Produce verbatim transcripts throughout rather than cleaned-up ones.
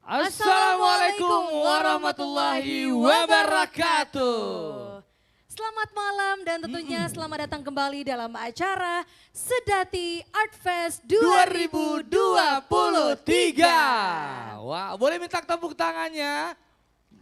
Assalamualaikum warahmatullahi wabarakatuh. Selamat malam dan tentunya selamat datang kembali dalam acara Sedati Art Fest dua ribu dua puluh tiga. Wah, boleh minta tepuk tangannya?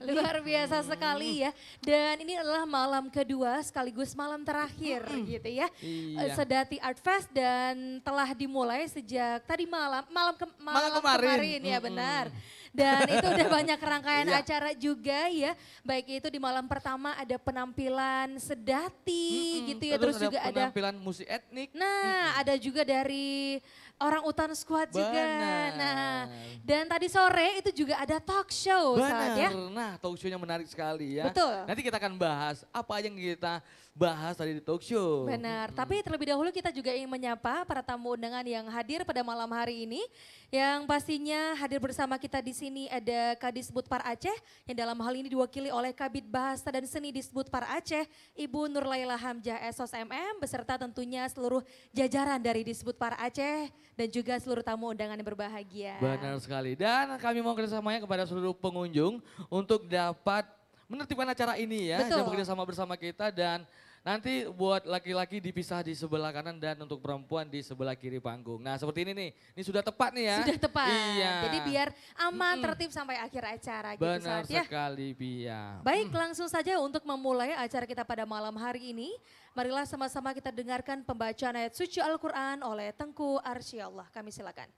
Luar biasa sekali ya. Dan ini adalah malam kedua sekaligus malam terakhir gitu ya. Eh, Sedati Art Fest dan telah dimulai sejak tadi malam, malam ke-, malam kemarin. Malam kemarin, ya, benar. Dan itu udah banyak rangkaian acara juga ya. Baik itu di malam pertama ada penampilan Sedati gitu ya, terus juga ada penampilan musik etnik. Nah, ada juga dari Orang Utan Squad juga. Benar. Nah, dan tadi sore itu juga ada talk show, Saat, ya. Benar. Nah, talk show-nya menarik sekali ya. Betul. Nanti kita akan bahas apa aja yang kita bahas tadi di talk show. Benar. Tapi terlebih dahulu kita juga ingin menyapa para tamu undangan yang hadir pada malam hari ini. Yang pastinya hadir bersama kita di sini ada Kadisbudpar Aceh, yang dalam hal ini diwakili oleh Kabid Bahasa dan Seni Disbudpar Aceh, Ibu Nurlaila Hamzah S Sos M M, beserta tentunya seluruh jajaran dari Disbudpar Aceh dan juga seluruh tamu undangan yang berbahagia. Benar sekali. Dan kami mohon kerjasamanya kepada seluruh pengunjung untuk dapat menertibkan acara ini ya, dan bekerja sama bersama kita. Dan nanti buat laki-laki dipisah di sebelah kanan dan untuk perempuan di sebelah kiri panggung. Nah, seperti ini nih. Ini sudah tepat nih ya. Sudah tepat. Iya. Jadi biar aman, tertib sampai akhir acara gitu, Saat, ya. Benar sekali, Pia. Baik, langsung saja untuk memulai acara kita pada malam hari ini, marilah sama-sama kita dengarkan pembacaan ayat suci Al-Quran oleh Tengku Arsy Allah. Kami silakan.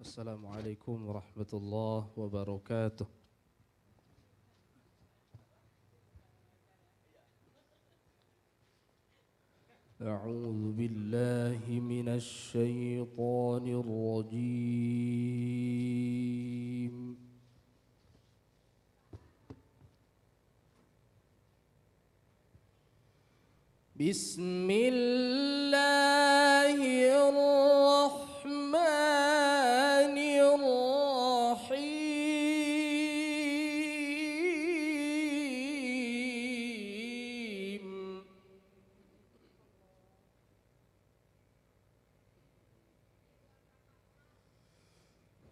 السلام عليكم ورحمة الله وبركاته. أعوذ بالله من الشيطان الرجيم. بسم الله الرحمن الرحيم.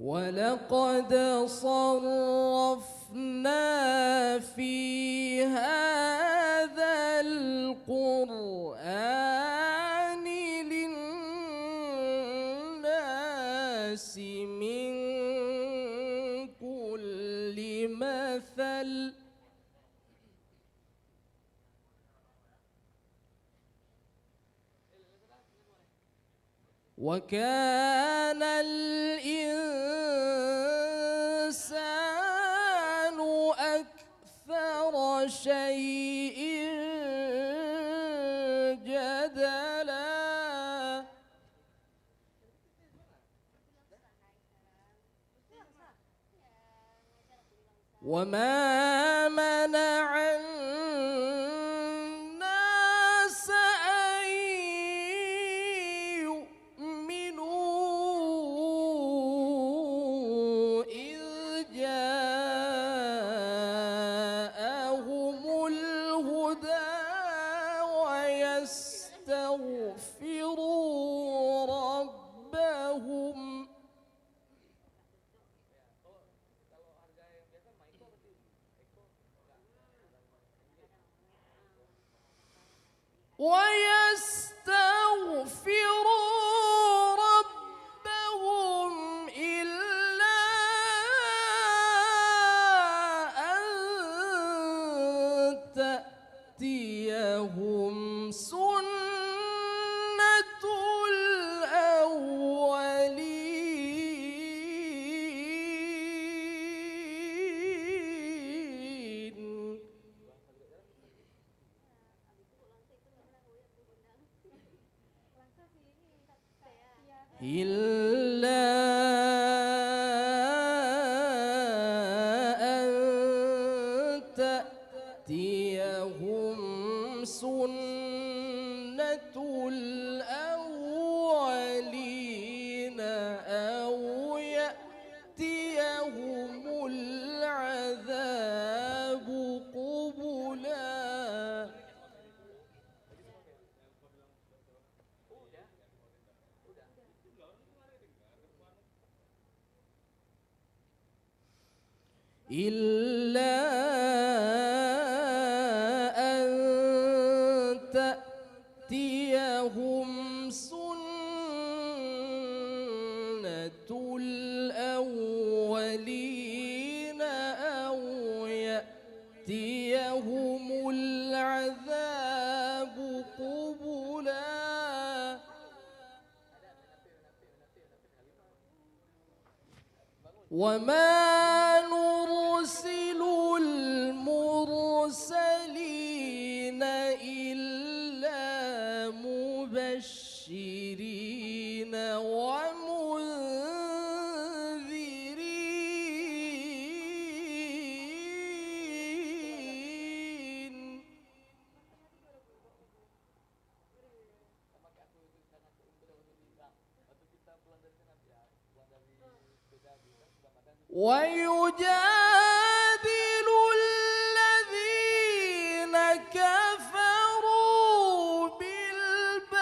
ولقد صرفنا في هذا القرآن للناس من كل مثل وكان الإنسان أكثر شيء جدلا. وما منع الناس أن يؤمنوا إذ جاءهم الهدى ويستغفروا ربهم ويستغفروا ربهم إلا أن تأتيهم سنة الأولين. إلا أن تأتيهم سنة الأولين أو يأتيهم العذاب قبلا. إلا أن تأتيهم سنة الأولين أو يأتيهم العذاب قبلا. وما نرسل المرسلين إلا مبشرين ومنذرين. ويجادل الذين كفروا بالباطل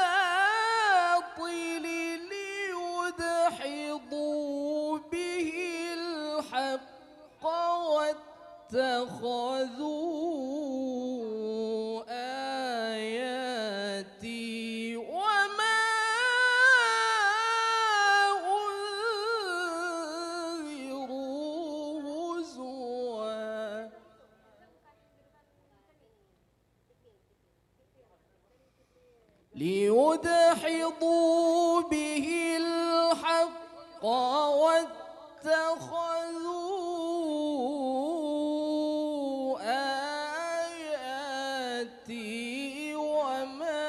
ليدحضوا به الحق واتخذوا آياتي وما أنذروا هزوا. ليدحضوا به الحق واتخذوا آياتي وما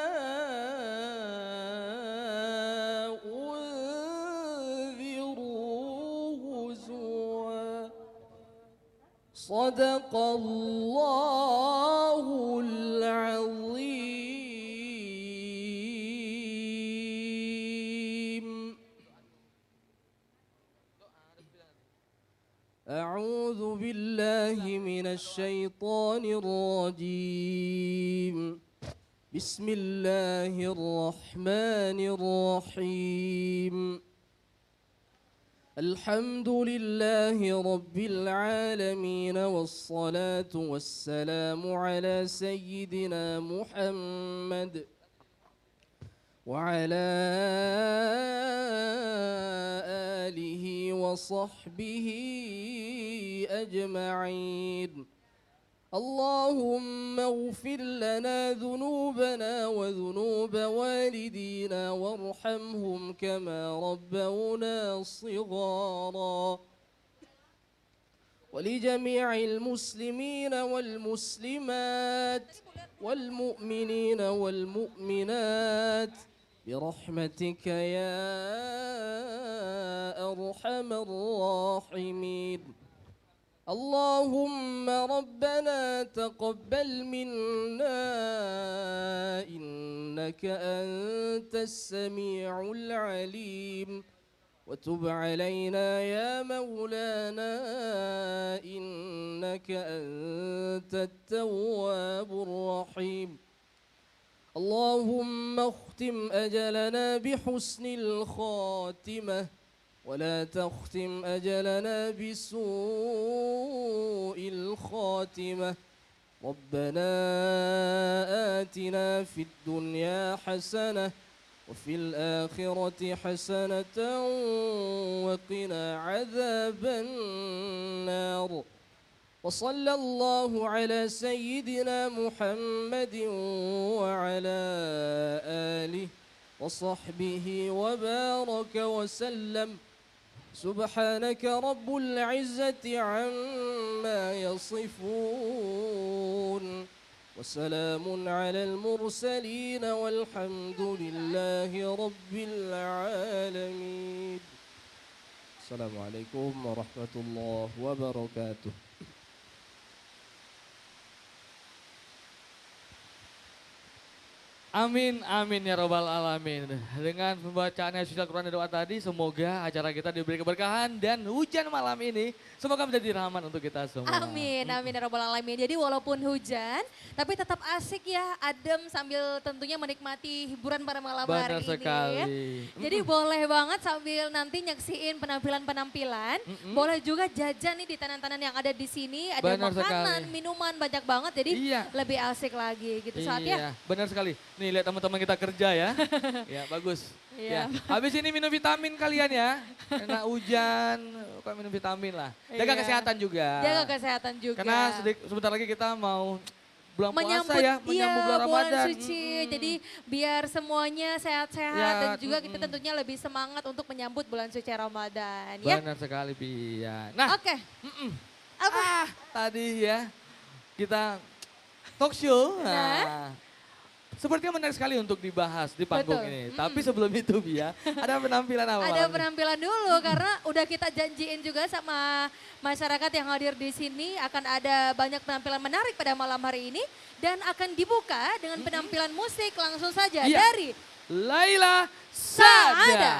أنذروا هزوا. صدق الله العظيم. أعوذ بالله من الشيطان الرجيم. بسم الله الرحمن الرحيم. الحمد لله رب العالمين، والصلاة والسلام على سيدنا محمد وعلى آله وصحبه أجمعين. اللهم اغفر لنا ذنوبنا وذنوب والدينا وارحمهم كما ربونا صغارا. ولجميع المسلمين والمسلمات والمؤمنين والمؤمنات برحمتك يا أرحم الراحمين. اللهم ربنا تقبل منا إنك أنت السميع العليم، وتب علينا يا مولانا إنك أنت التواب الرحيم. اللهم اختم أجلنا بحسن الخاتمة، ولا تختم أجلنا بسوء الخاتمة. ربنا آتنا في الدنيا حسنة وفي الآخرة حسنة وقنا عذاب النار. وصلى الله على سيدنا محمد وعلى آله وصحبه وبارك وسلم. سبحانك رب العزة عما يصفون. وسلام على المرسلين والحمد لله رب العالمين. السلام عليكم ورحمة الله وبركاته. Amin, amin ya rabbal alamin. Dengan pembacaan ayat suci Al-Quran dan doa tadi, semoga acara kita diberi keberkahan dan hujan malam ini semoga menjadi rahmat untuk kita semua. Amin, amin ya rabbal alamin. Jadi walaupun hujan, tapi tetap asik ya, adem sambil tentunya menikmati hiburan pada malam hari ini ya. Benar sekali. Jadi boleh banget sambil nanti nyaksiin penampilan-penampilan, boleh juga jajan nih di tenan-tenan yang ada di sini, ada makanan, minuman banyak banget, jadi lebih asik lagi gitu saat ya. Iya, benar sekali. Nih, lihat teman-teman kita kerja ya. Ya, bagus. Iya. Ya, habis ini minum vitamin kalian ya. Kena hujan, kok minum vitamin lah. Jaga kesehatan juga. Jaga kesehatan juga. Karena sedik-, sebentar lagi kita mau bulan puasa ya, menyambut, iya, menyambut bulan bulan Ramadan. Suci. Mm-mm. Jadi biar semuanya sehat-sehat dan juga kita tentunya lebih semangat untuk menyambut bulan suci Ramadan ya. Benar sekali, Pia. Nah, oke. Mm-mm. Apa? Ah, tadi ya kita talk show. Nah. Nah, sepertinya menarik sekali untuk dibahas di panggung ini. Betul. Mm-mm. Tapi sebelum itu, Bia, ada penampilan apa malam ini? Ada penampilan dulu, karena udah kita janjiin juga sama masyarakat yang hadir di sini akan ada banyak penampilan menarik pada malam hari ini dan akan dibuka dengan penampilan musik langsung saja dari Laila Saada. Saada.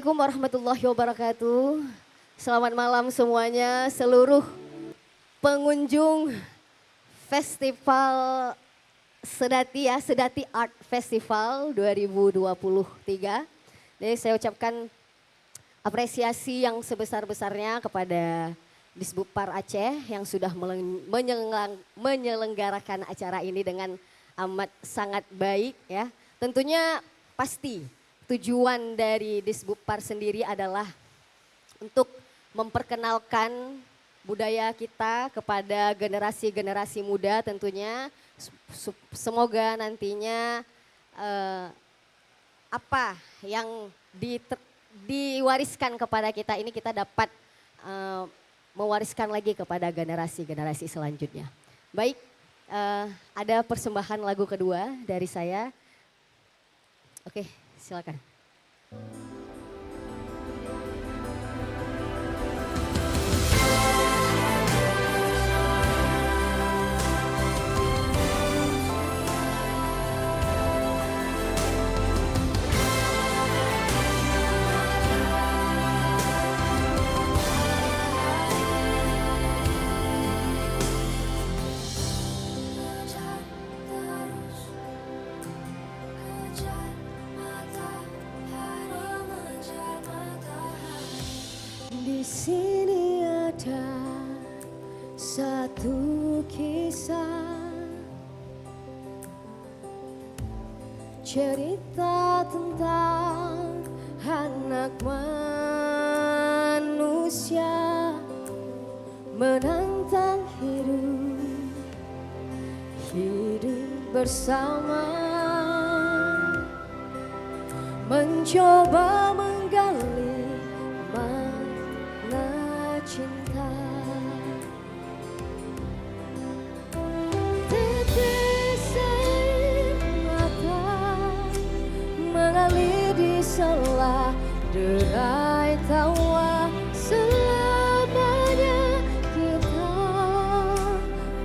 Assalamualaikum warahmatullahi wabarakatuh. Selamat malam semuanya, seluruh pengunjung Festival Sedati, ya, Sedati Art Festival dua ribu dua puluh tiga. Jadi, saya ucapkan apresiasi yang sebesar-besarnya kepada Disbudpar Aceh yang sudah meleng-, menyelang-, menyelenggarakan acara ini dengan amat sangat baik, ya. Tentunya pasti tujuan dari Disbudpar sendiri adalah untuk memperkenalkan budaya kita kepada generasi-generasi muda tentunya. Su-, su-, semoga nantinya, eh, apa yang di-, diwariskan kepada kita ini kita dapat, eh, mewariskan lagi kepada generasi-generasi selanjutnya. Baik, eh, ada persembahan lagu kedua dari saya. Oke, silakan. Di sini ada satu kisah, cerita tentang anak manusia menantang hidup, hidup bersama, mencoba menggali makna cinta. Tetes air mata mengalir di sela derai tawa. Selamanya kita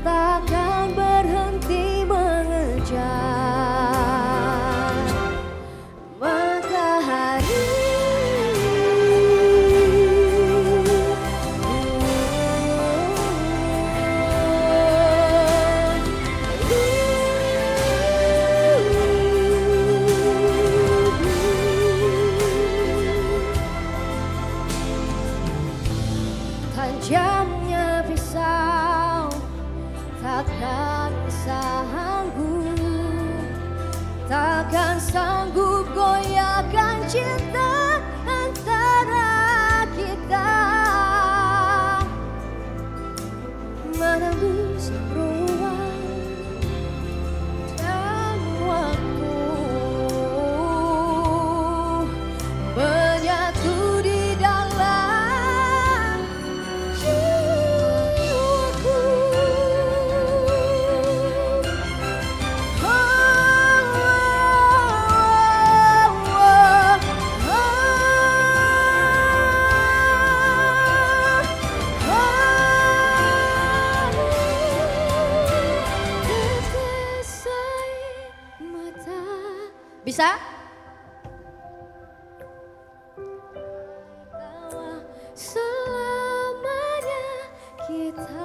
takkan berhenti mengejar matahari. Tajamnya pisau takkan sanggup, takkan sanggup goyahkan cinta antara kita. Menembus ruang dan waktu, menyatu di dalam jiwaku. Bisa? Selamanya kita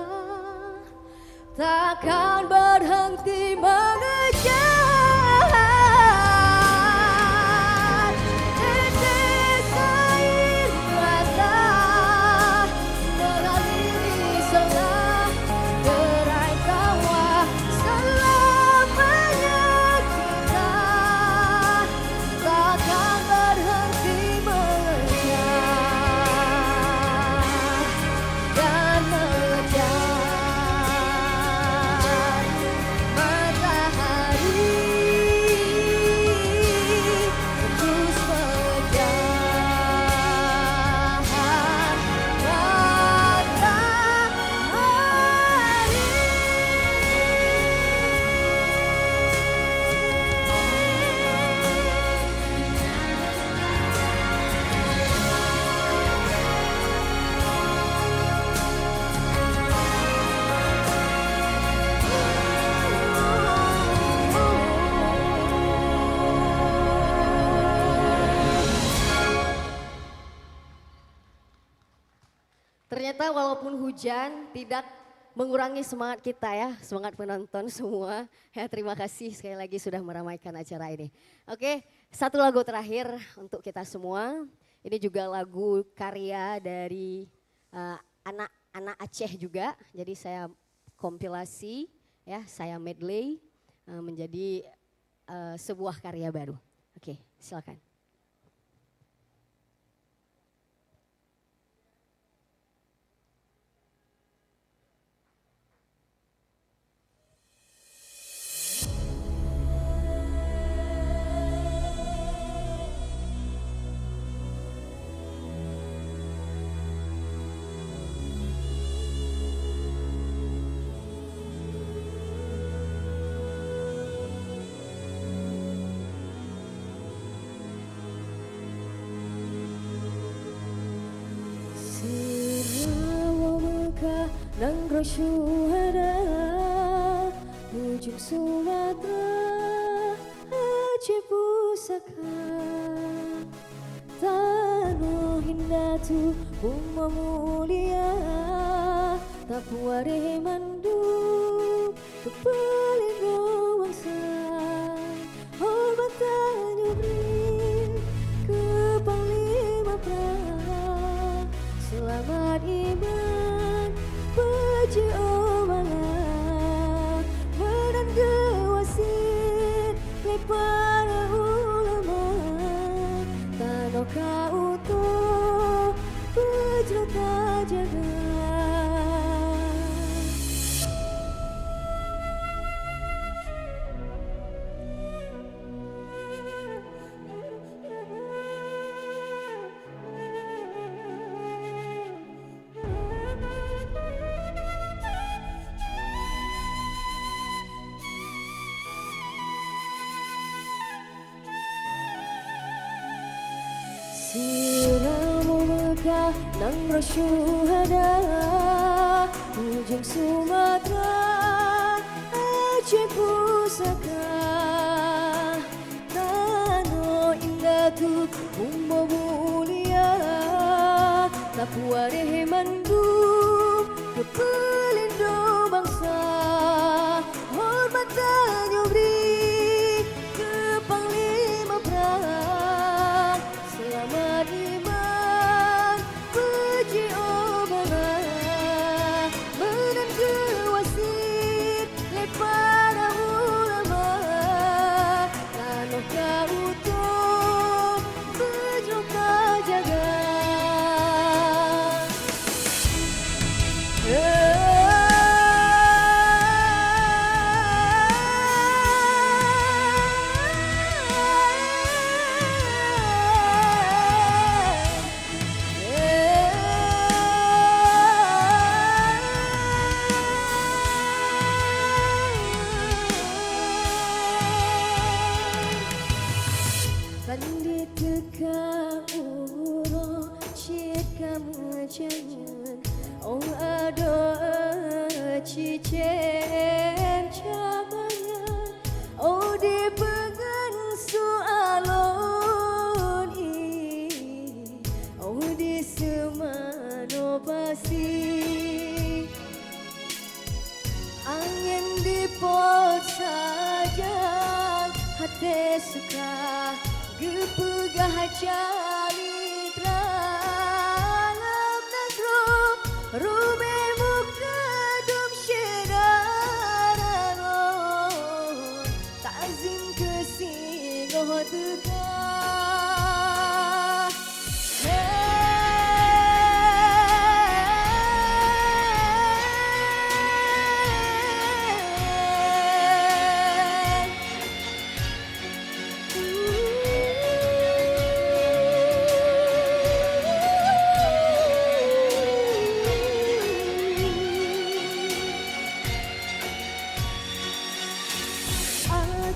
takkan berhenti mengejar. Tetes air mata mengalir di sela derai tawa. Selamanya kita Ternyata walaupun hujan tidak mengurangi semangat kita ya, semangat penonton semua. Ya, terima kasih sekali lagi sudah meramaikan acara ini. Oke, satu lagu terakhir untuk kita semua. Ini juga lagu karya dari, eh, anak-anak Aceh juga. Jadi saya kompilasi, ya, saya medley, eh, menjadi, eh, sebuah karya baru. Oke, silakan. Seuramoe Meukah nanggroe syuhada, ujong Sumatera Aceh pusaka. Tanoh indatu bumoe mulia, tapuareh mandum keupeulindong bansa. Horeumat tanyoe bri keu Panglima Prang, seulamat iman, peujiôh bala, meunan geuwasiet lé para ulama, tanoh ka utoh beujroh tajaga. Seuramoe Meukah nanggroe syuhada, ujong Sumatera Aceh pusaka. Tanoh indatu bumoe mulia, tapuareh mandum keupeulindong bansa. Horeumat tanyoe bri keu Panglima Prang, seulamat iman, peujiôh bala, meunan geuwasiet lé para ulama, tanoh ka utoh beujroh tajaga. Pandit teuka uroe cit ka meujangan, oh adoe cicém cabangan, oh dipeungan su alon ié, oh di seumanoe pasi. Angén dipot sajan, até suka geupeugah calitra. Lam nanggroe rumé muka dum syedara lôn, takzim keu singoh teuka.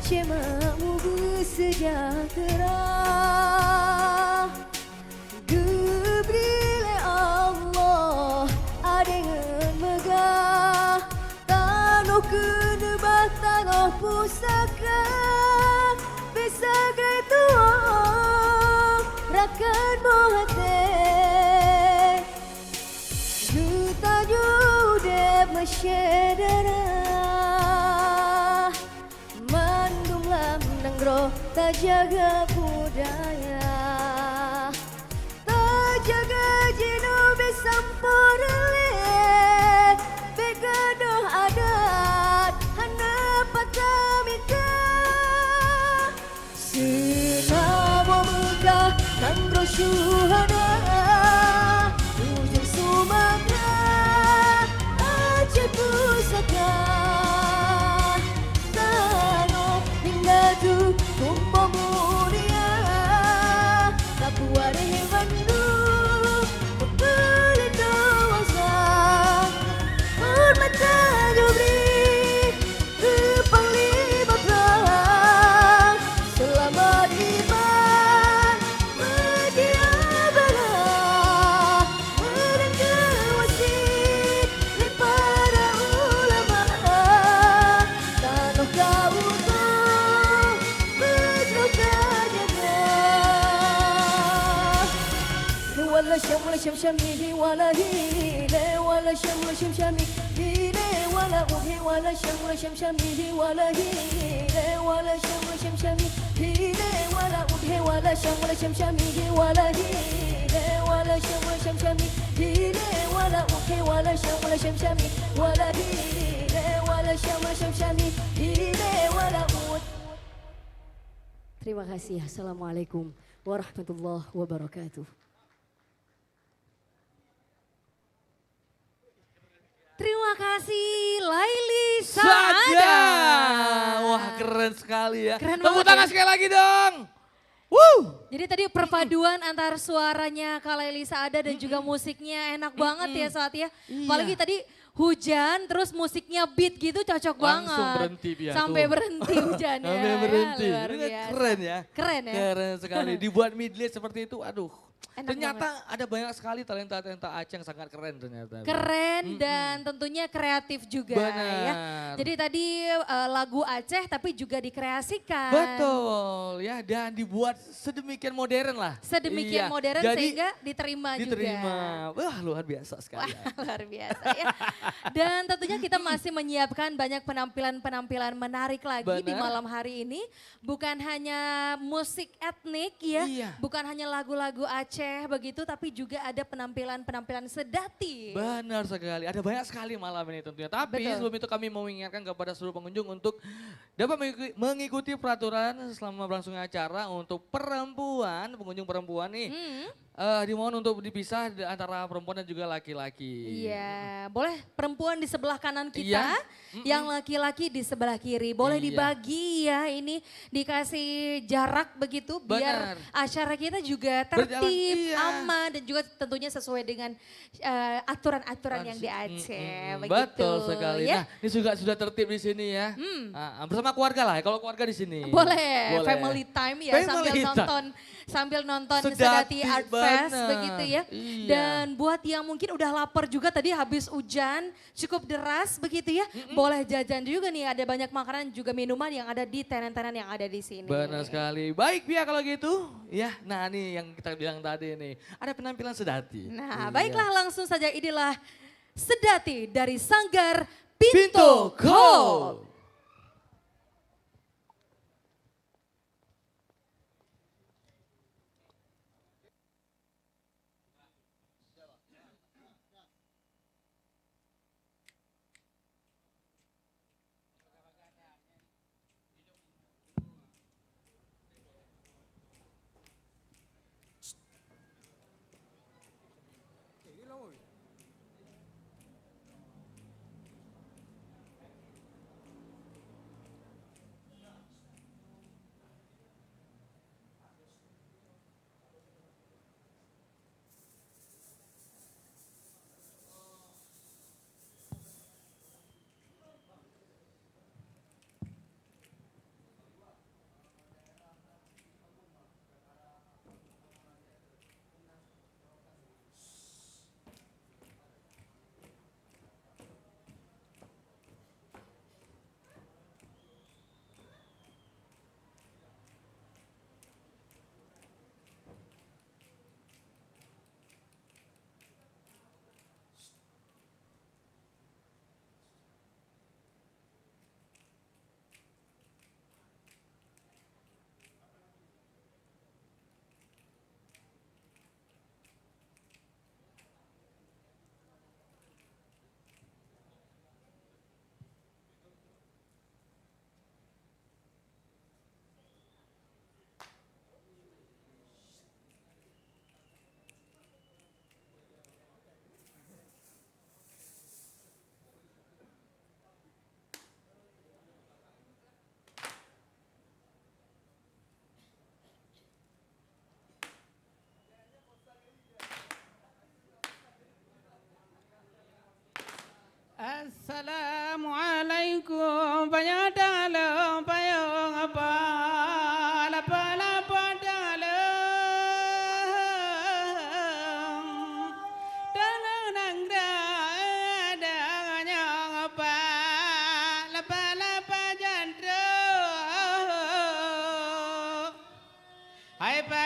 Aceh makmu beuseujahtra. Geubri lé Allah adé ngon meugah, tanoh keuneubah tanoh pusaka, beusagai tuwoe rakan boh até. Syedara, mandum lam nanggroe tajaga budaya. Tajaga jihnyan beusampoe lé, bèk gadôh adat hana pat tamita. Seunaboh meugah nanggroe syuhada, ujông Sumatra, Aceh pusaka. Tanoh indatu tumbông mulia, tapuarèh bandum peuleudôh wasa. Horeumat tanyoe bri keu Panglima Prang, seulamat iman, meudia bara, meureuka wasiet lé para ulama, tanoh ka utoh beujroh tajaga. Wala syam, wala syam, syami, hi, wala hi, le, wala syam, wala syam, syami, hi, le, wala u, hi, wala syam, wala syam, syami, hi, wala hi, le, wala syam, wala syam, syami, hi, le, wala u, hi, wala syam, wala syam, syami, hi, wala hi, le, wala syam, wala syam, syami, hi, le, wala u, hi, wala syam, wala syam, syami, wala hi, le, wala syam, wala syam, syami, hi, le, wala u. Terima kasih. Assalamualaikum warahmatullahi wabarakatuh. Terima kasih, Laili Saada. Saada. Wah, keren sekali ya. Keren banget ya. Tepuk tangan sekali lagi dong. Wuh. Jadi tadi perpaduan antar suaranya Kak Laili Saada dan juga musiknya enak banget ya, Saat ya. Iya. Apalagi tadi hujan, terus musiknya beat gitu, cocok banget. Langsung berhenti dia tuh. Sampai berhenti hujannya. Sampai berhenti. Ya, luar biasa. Ini keren ya. Keren ya. Keren sekali. Dibuat medley seperti itu, aduh. Enak banget. Ternyata ada banyak sekali talenta-talenta Aceh yang sangat keren ternyata. Keren dan tentunya kreatif juga ya. Benar. Jadi tadi, eh, lagu Aceh tapi juga dikreasikan. Betul ya, dan dibuat sedemikian modern lah. Sedemikian modern sehingga diterima juga. Iya, jadi diterima. Wah, luar biasa sekali. Wah, luar biasa ya. Dan tentunya kita masih menyiapkan banyak penampilan-penampilan menarik lagi di malam hari ini. Bukan hanya musik etnik ya, bukan hanya lagu-lagu Aceh begitu, tapi juga ada penampilan-penampilan sedati. Benar sekali, ada banyak sekali malam ini tentunya. Tapi sebelum itu kami mau mengingatkan kepada seluruh pengunjung untuk dapat mengikuti, mengikuti peraturan selama berlangsungnya acara. Untuk perempuan, pengunjung perempuan nih, eh, dimohon untuk dipisah antara perempuan dan juga laki-laki. Iya, boleh perempuan di sebelah kanan kita, yang laki-laki di sebelah kiri. Boleh dibagi ya, ini dikasih jarak begitu biar acara kita juga tertib, aman, dan juga tentunya sesuai dengan, eh, aturan-aturan yang di Aceh. Begitu, betul sekali ya. Nah, ini juga sudah tertib di sini ya. Ah, bersama keluarga lah, kalau keluarga di sini. Boleh, family time ya, sambil nonton, sambil nonton Sedati Art Fest begitu ya. Iya. Dan buat yang mungkin udah lapar juga tadi habis hujan cukup deras begitu ya, boleh jajan juga nih, ada banyak makanan juga minuman yang ada di tenan-tenan yang ada di sini. Benar sekali. Baik, Pia, kalau gitu ya. Nah, nih yang kita bilang tadi nih, ada penampilan Sedati. Nah, baiklah, langsung saja, inilah Sedati dari Sanggar Pinto Code.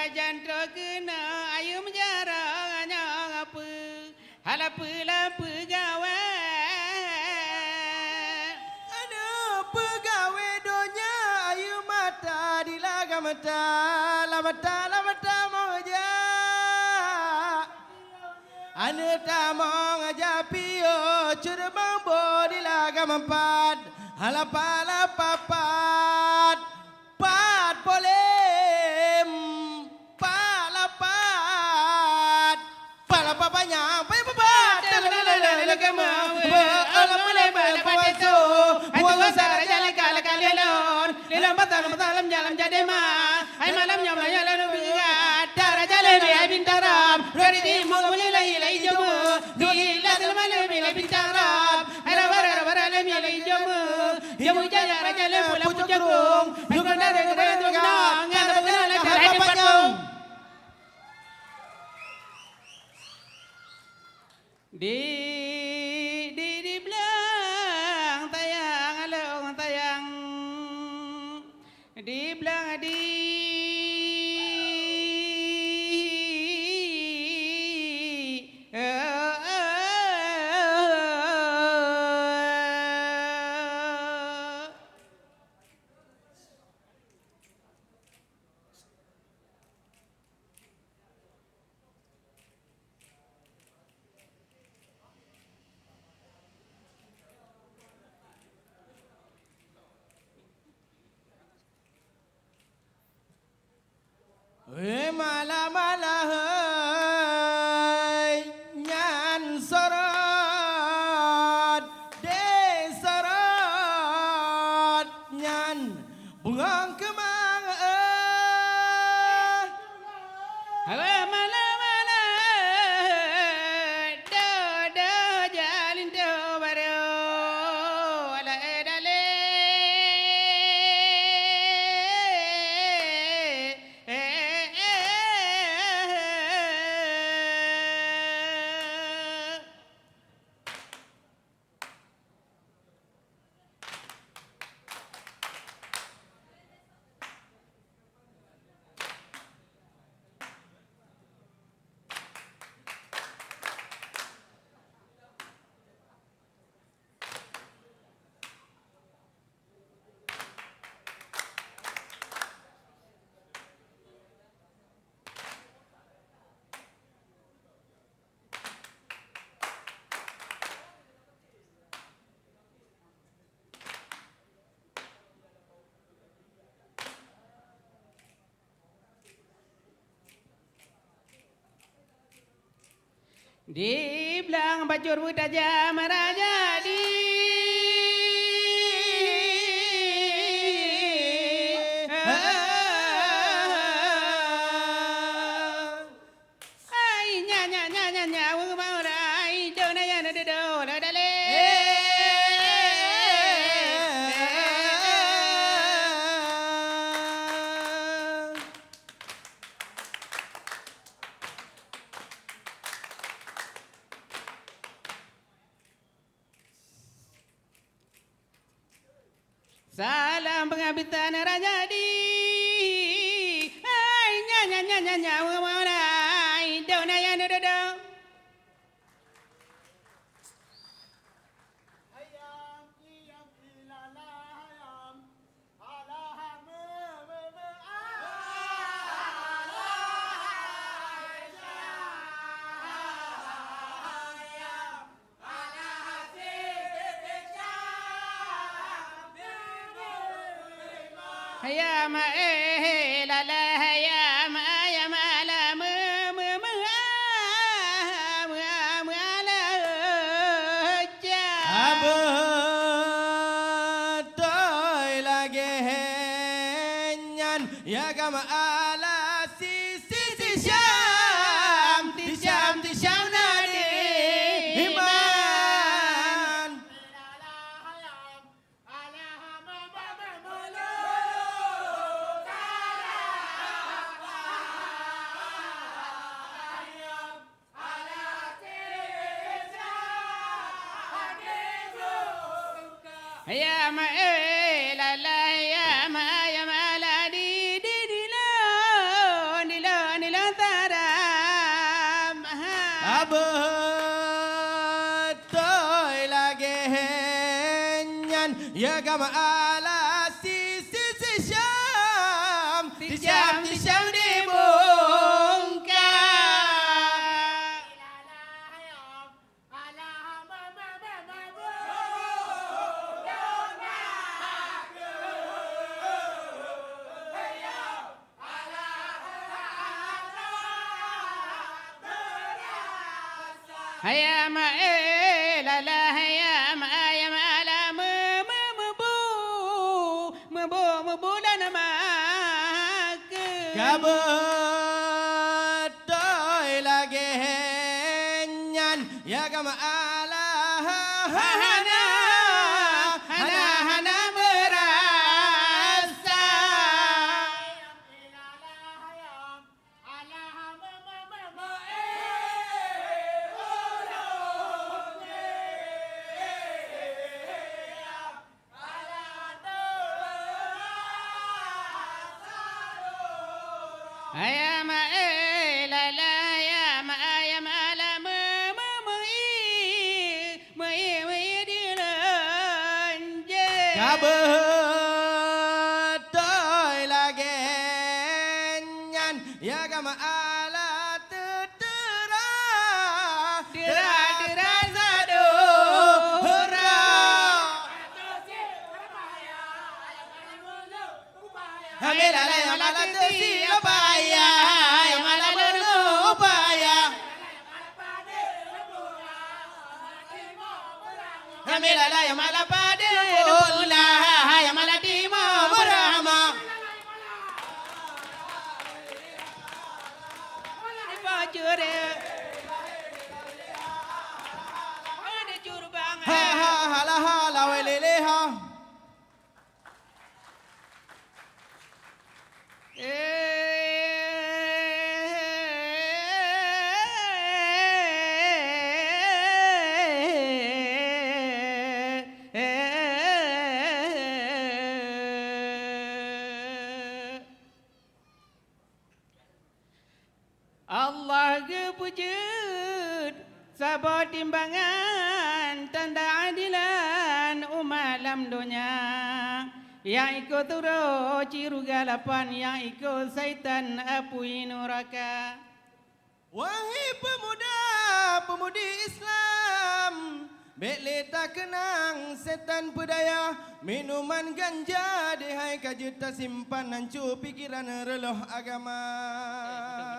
Janto keunoe ayeuem jarang nyang peue, hana peue lam peugawée. Aneuk peugawée donya ayeuem mata di lagam mata, lam mata, lam mata meuja. Aneuk tamong aja piôh, cut bang boh di lagam pat, hana pat, hana pat, pat. Pat polém, pat lapat, pat lapat panyang, panyang papat. Teuh lé lé lé lé lé keumah, beuh, alam mulai beuh, papasu. Buang sara jalan ka laka lelon, lelon pasal pasal lam jalan jadi ma. Hai malam nyoe maya lalu biat, dara jalan di hai bintang ram. Dari timur mulai lai lai jemu, dui lah selama lai lai bintang ram. Hai rawa rawa lai lai jemu. Jeuet mujaya raja lé pula pucok rong. Hai kota raja lé tengah, ngon raja lé tengah, hai tempat rong. Di, di, di blang tayang, along tayang. Di blang di. Wé mala-mala hei, nyan sorot, deh sorot, nyan bungong keumang, eh. Haba mala-mala, do-do jalinto barô, ala e dalé. Di blang bajur beutajam raja di. Hai, nya, nya, nya, nya, nya, weueh mau rai, do na ya na dedo, la dalé. Salam peungabitan raja di. Hai, nya, nya, nya, nya, nya, weueh mau rai, do na ya na dedo. Hayam, eh, la, la, hayam, hayam, ala, me, me, me, ah, me, ah, me, ala, eh, ja. Abeutôi lagèe nyan, ya gam ala si, si, si Syam, si Syam, si Syam na di iman. Ya ma, eh, la, la, ya ma, ya ma, la, di, di, di, lo, di, lo. Beutôi lagée nyan, ya gama ala si, si, si Syam, si Syam, si Syam dibungka. Hayam, eh, lala, hayam, ayam, ala, me, me, mebu, mebu, mebu dan makeu. Ka beutôi lagée nyan, ya gama ala, hana, hana, hana meurasa. Ayam, eh, lala, ayam, ayam, ala, me, me, meuiek, meuiek, meuiek di lonje. Ka beutôi lagée nyan, ya gama ala teuteura, teura, teura sadora. Hamilala ya mala teusi upaya, ya mala beureugueng upaya. Hamilala ya mala padé bola, ya mala timoh beurama. Ha, ha, ha, la, ha, la, we, le, le, ha. Allah geupeujeuet saboh timbangan tanda adilan umat lam donya. Nyang iko turoe syeuruga lapan, nyang iko saitan apui nuraka. Wahai peumuda-peumudi Islam, bék lé takeunang setan peudaya, minuman ganja dihai ka jeuet tasimpan hanco pikeran reuloh agama.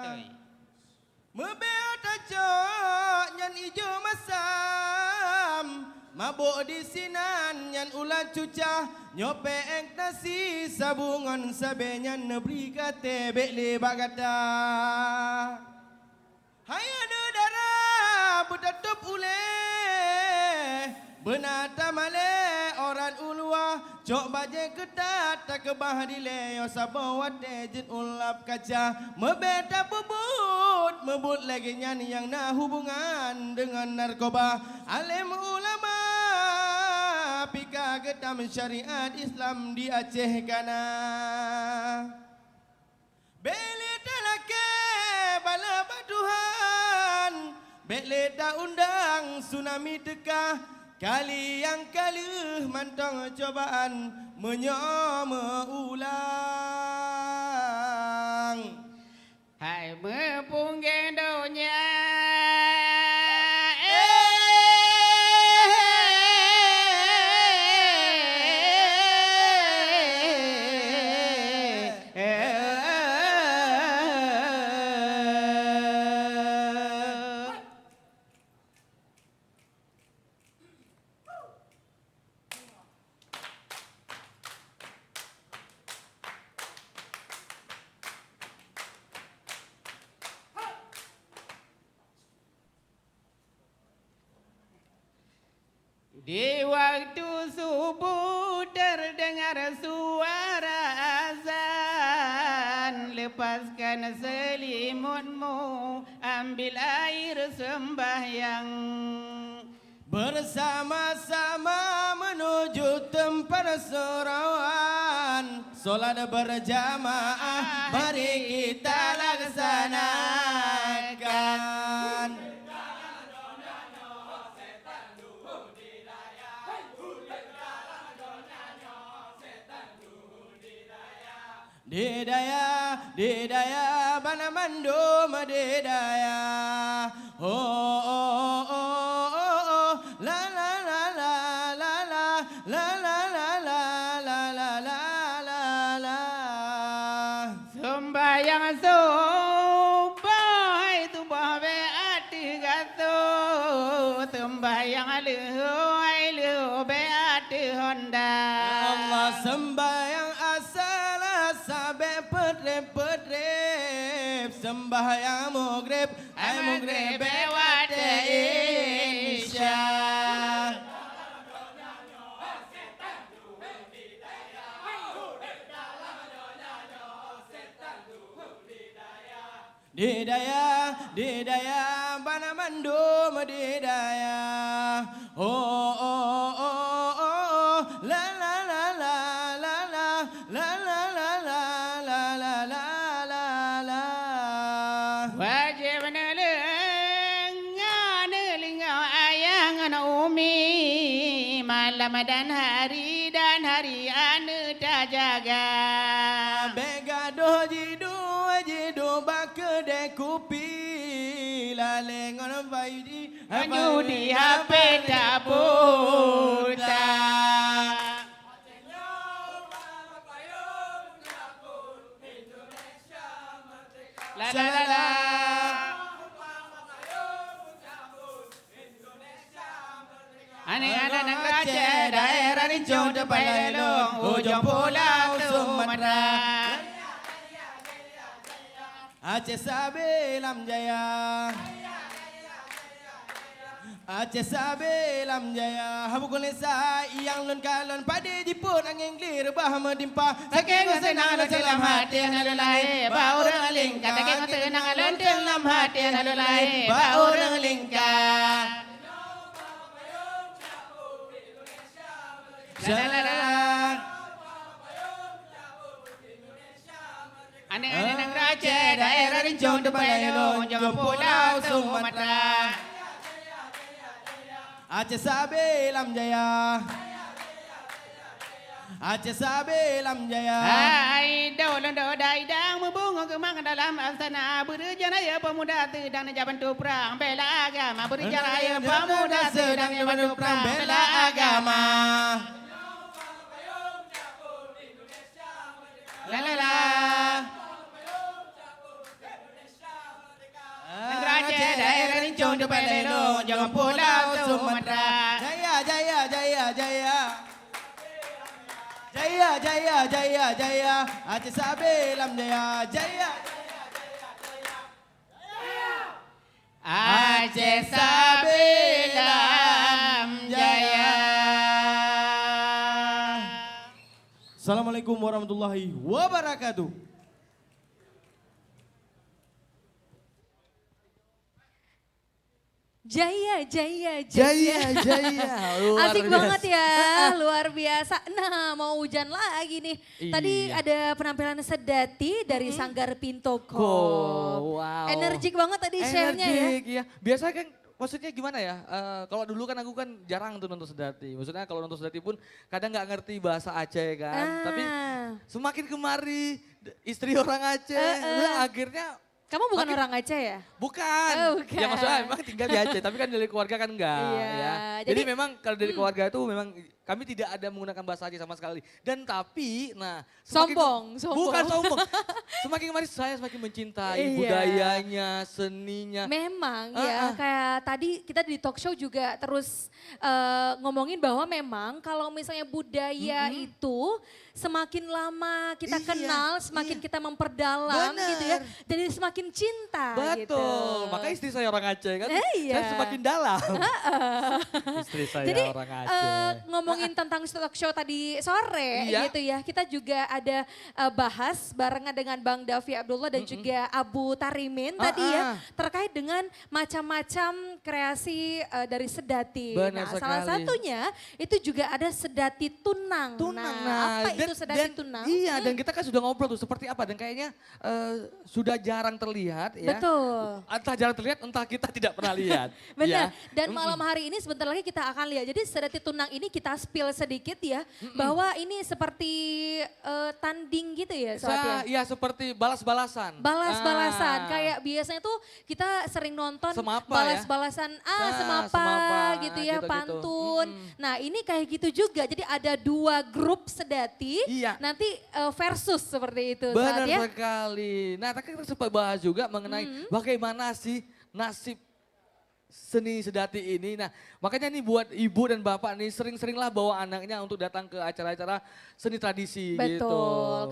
Beutôi, beutôi. Meubeuet tacok nyan ijo masam, mabök disinan nyan ulat cucah, nyoe péng nasi sabu ngon sabé nyan neubri katé bék lé bak gata. Hai aneuk dara beutatôb ulée, beuna tamalée orat uluwa, cok bajée keutat takeubah dilée, yoh saboh watée jeuet ulab kaca. Meubeuet tapeubuet, meubuet lagée nyan nyang na hubongan deungon narkoba. Além ulama pih ka geutam syariat Islam di Aceh kana. Bék lé talakée bala bak Tuhan, bék lé ta-undang tsunami teuka, kali nyang ka lheueh mantong cobaan meunyoe meu-ulang. Hai meupunggeng donya, eh. Di waktu subuh terdengar suara azan, lepaskan selimutmu, ambil air sembahyang. Bersama-sama menuju tempat soroan, solat berjamaah mari kita laksanakan. Di daya, di daya, bana mandum di daya. Oh, oh, oh, oh, oh, la, la, la, la, la, la, la, la, la, la, la, la, la, la, la. Sembahyang subuh, hai subuh bèk ateueh gasoh. Sembahyang leuhô, hai leuhô bèk ateueh honda. Ya Allah, sembahyang asar asa bèk peutrép-peutrép. Sembahyang Maghrib, hai Maghrib bèk watèe Isya. Di daya, di daya, bana mandum di daya. Oh, oh, oh, oh, oh, la, la, la, la, la, la, la, la, la, la, la, la, la, la, la. Wajéb neuleunga, neuleunga ayah ngon umi, malam dan hari, dan hari aneuk tajaga. Bèk gadôh jiduek, jiduek bak keudè kupi, lalè ngon bayi di, judi, H P taputa. La, la, la, la. Aneuk-aneuk nanggroe Aceh, daerah Rincong teumpat lahé lôn, ujông pulo Sumatra. Aceh sabe lam jaya. Aceh sabe lam jaya. Haba kulesa nyang lôn kalon, padé jipôt angén glé reubah meutimpa. Sakét ngon seunang lôn cit lam até hana lôn lahé bak ureueng lingka. Sakét ngon seunang lôn cit lam até hana lôn lahé bak ureueng lingka. Syarat. Aneuk-aneuk nanggroe Aceh, daerah Rincong teumpat lahé lôn, ujông pulo Sumatra. Aceh sabe lam jaya. Aceh sabe lam jaya. Hai, dôk lôn dôk dai dang, meubungoh keumang dalam astana. Beureujang rayeuk peumuda seudang neujak bantu prang bela agama. Beureujang rayeuk peumuda seudang neujak bantu prang bela agama. La, la, la. Nanggroe Aceh, daerah Rincong teumpat lahé lôn, ujông pulo Sumatra. Jaya, jaya, jaya, jaya. Jaya, jaya, jaya, jaya. Aceh sabe lam jaya. Jaya. Aceh sabe lam jaya. Assalamualaikum warahmatullahi wabarakatuh. Jaya, jaya, jaya. Jaya, jaya. Luar Asik banget biasa. Ya, luar biasa. Nah, mau hujan lagi nih. Tadi Iya. ada penampilan Sedati dari Mm-mm. Sanggar Pintoko. Ko, wow. Energik banget tadi share-nya ya. Energik, iya. Biasanya kan, maksudnya gimana ya? Eh, kalau dulu kan aku kan jarang tuh nonton Sedati. Maksudnya kalau nonton Sedati pun kadang nggak ngerti bahasa Aceh kan. Ah. Tapi semakin kemari, d-, istri orang Aceh, Eh, eh. lah akhirnya Kamu bukan Makin orang Aceh ya? Bukan. Oh, bukan. Ya, maksudnya memang tinggal di Aceh, tapi kan dari keluarga kan enggak, Iya, ya. Jadi jadi memang kalau dari Hmm. keluarga itu memang kami tidak ada menggunakan bahasa Aceh sama sekali. Dan tapi, nah, semakin Sombong, sombong. Bukan sombong. Semakin kemari saya semakin mencintai Iya. budayanya, seninya. Memang Ah, ya, ah. kayak tadi kita di talk show juga terus, eh, ngomongin bahwa memang kalau misalnya budaya Mm-mm. itu semakin lama kita Iya, kenal, semakin iya. kita memperdalam Bener. gitu ya. Jadi semakin cinta Betul. gitu. Makanya istri saya orang Aceh kan. Eh, iya. Saya semakin dalam. Heeh. Istri saya Jadi, orang Aceh. eh, ngomongin tentang talk show tadi sore Iya. gitu ya. Kita juga ada, eh, bahas barengan dengan Bang Davi Abdullah dan Mm-mm. juga Abu Tarimin tadi ya, Ah, ah. terkait dengan macam-macam kreasi, eh, dari Sedati. Benar Nah, salah sekali. satunya itu juga ada Sedati Tunang. Tunang, Nah, nah, apa dan, itu Sedati dan, Tunang? iya, Hmm. dan kita kan sudah ngobrol tuh seperti apa dan kayaknya, eh, sudah jarang terlihat ya. Betul. Entah jarang terlihat, entah kita tidak pernah lihat. Benar. Ya. Dan Mm-mm. malam hari ini sebentar lagi kita akan lihat. Jadi Sedati Tunang ini kita spill sedikit ya, bahwa ini seperti, eh, tanding gitu ya, Sobat ya? Sa-, ya, seperti balas-balasan. Balas-balasan. Ah. Kayak biasanya tuh kita sering nonton Semapa ya? Balas-balasan, ah, Nah, semapa semapa, gitu ya, gitu-gitu. Pantun. Mm-mm. Nah, ini kayak gitu juga. Jadi ada dua grup sedati, Iya. nanti, eh, versus seperti itu, Sobat Benar ya? sekali. Nah, tadi kita sempat bahas juga mengenai Mm-mm. bagaimana sih nasib seni sedati ini. Nah, makanya nih buat ibu dan bapak nih sering-seringlah bawa anaknya untuk datang ke acara-acara seni tradisi Betul. gitu.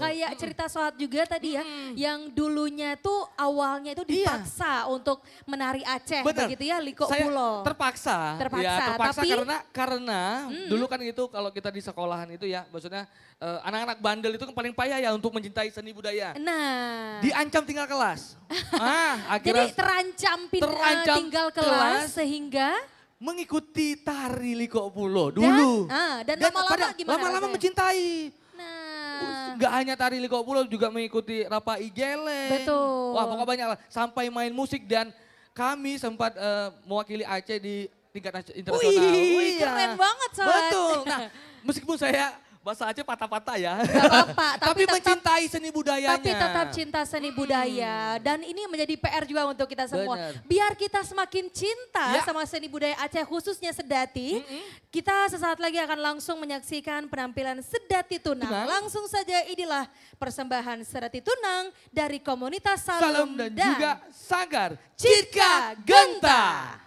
Kayak Mm-mm. cerita Sohat juga tadi ya, Mm-mm. yang dulunya tuh awalnya itu Iya. dipaksa untuk menari Aceh Benar. begitu ya, Liko Saya Pulo. terpaksa. Terpaksa, Ya, terpaksa tapi karena karena Mm. dulu kan gitu kalau kita di sekolahan itu ya, maksudnya eh, anak-anak bandel itu kan paling payah ya untuk mencintai seni budaya. Nah. Diancam tinggal kelas. Ah, akhirnya Jadi terancam pin-, eh, terancam tinggal kelas kelas. sehingga Mengikuti tari Liko Pulo Dan, dulu. ah, dan Dan lama-lama pada gimana lama-lama rasanya? mencintai. Nah. Nggak hanya tari Liko Pulo, juga mengikuti Rapa Ijele. Betul. Wah, pokoknya banyak lah. Sampai main musik dan kami sempat, eh, mewakili Aceh di tingkat nas-, internasional. Wih, Wih, keren banget, Sobat. Betul. Nah, meskipun saya bahasa Aceh patah-patah ya. Nggak apa-apa, tapi Tapi tetap mencintai seni budayanya. Tapi tetap cinta seni Mm-mm. budaya. Dan ini menjadi P R juga untuk kita semua. Benar. Biar kita semakin cinta Ya. sama seni budaya Aceh, khususnya sedati, Mm-mm. kita sesaat lagi akan langsung menyaksikan penampilan Sedati Tunang. Tunang. Langsung saja, inilah persembahan Sedati Tunang dari komunitas Salum Salum dan dan juga Sanggar Cika Genta.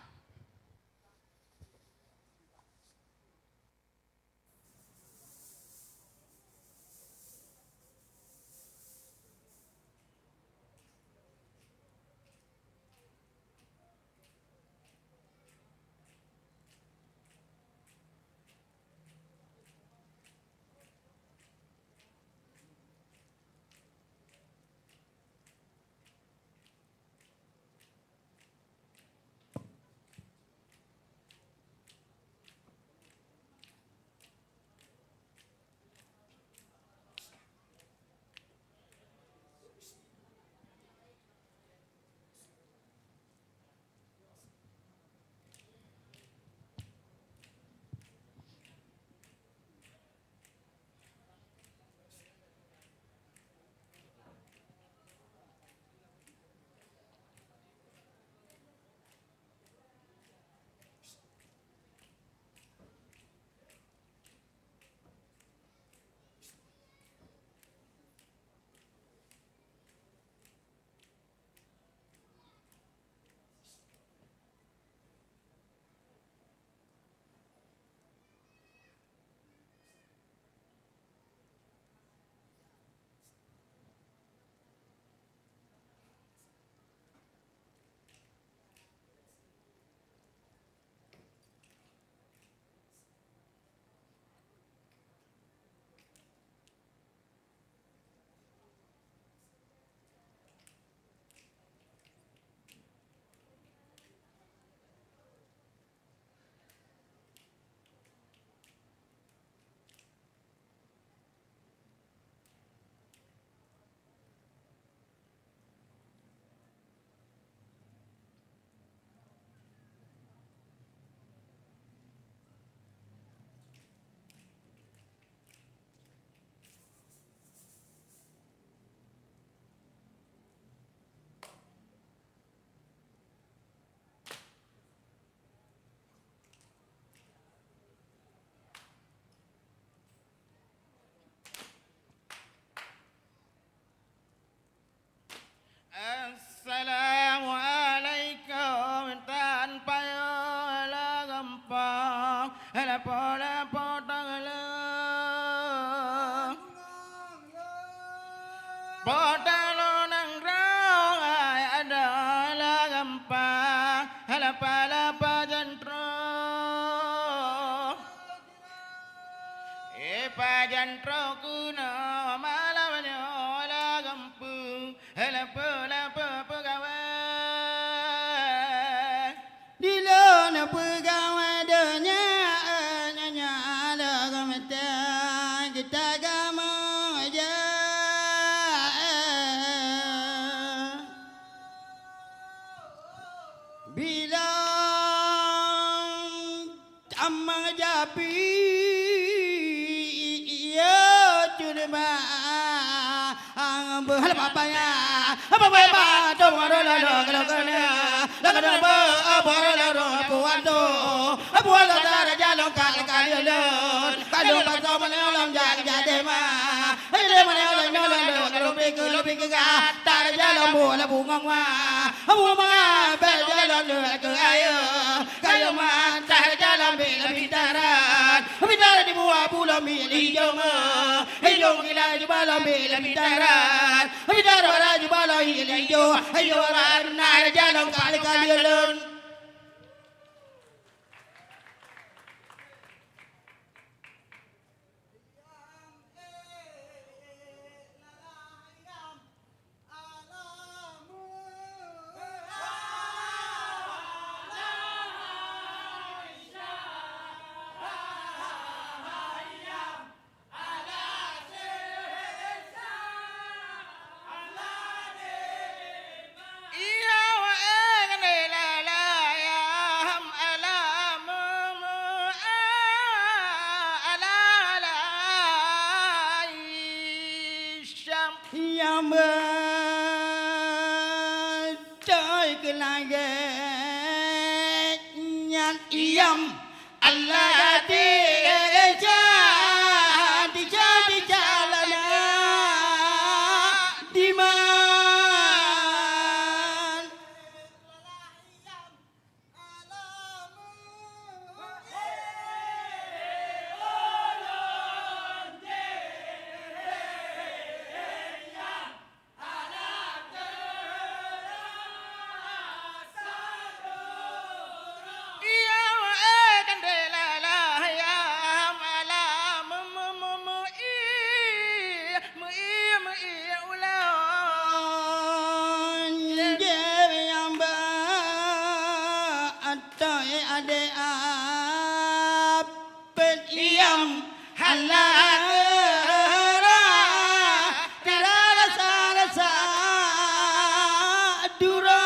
Assalamualaikum, tan payoe lagam pang, lepo-lepo teugleueng. Po talo nanggroe ai ada lagam pang, lepa-lepa jantroe. Eh, pajan troh keunoe malam nyoe lagam peue, leupeu-leupeu peugawée. Dilôn peugawée donya, eh, nyonya lagam tang kita gamoe ja, eh. Bila Amang Japi, Papaya, apa beba tu baru lalu kalau kena, lalu kena apa baru lalu puan tu, puan tu tak ada jalan kali kali lun, kalau pasal mana orang jadi jadi mah, ini mana orang orang orang kalau pikir lebih ke tak ada jalan bu labu ngong mah, bu mah tak ada jalan ke ayo, kayo mah tak ada jalan bila bitaran, bitaran dibuat pulau milik joma. Hijau gila jubah lom bela bitaran, bitaran bara jubah lom hijau, hijau bara na jalan kali-kali lon. Nyang beutôi keu lagèe nyan iam Allah di ca, di ca, di ca lana diman. Atoi adé apet iam halara, tira rasa-rasa dura.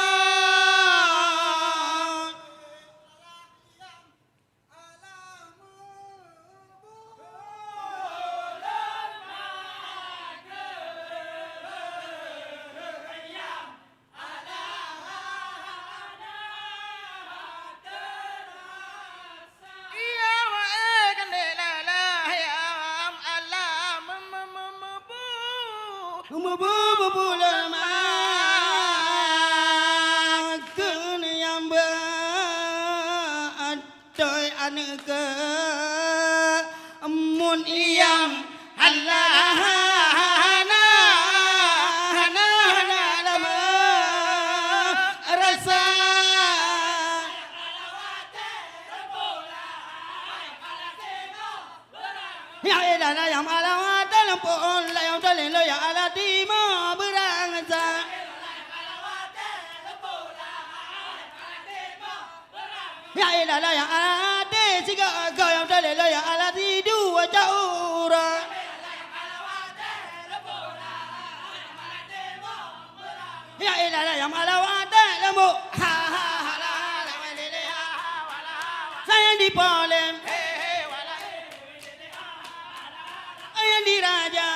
Meubu-, meubu-, meubu leumah keuneuk nyang beu Toi aneuk keu mun iam Allah hana, hana, hana lama rasa. Ya ilah layam alawat dalam pohon layam dalil ya Allah di ma berangsa. Ya ilah layang até siga goyang dalil ya Allah di dua caura. Ya ilah layang alawat lembu. Ha ha ha la ha la wa lele ha ha wa la ha wa. Sayang di polem. Sayang di raja.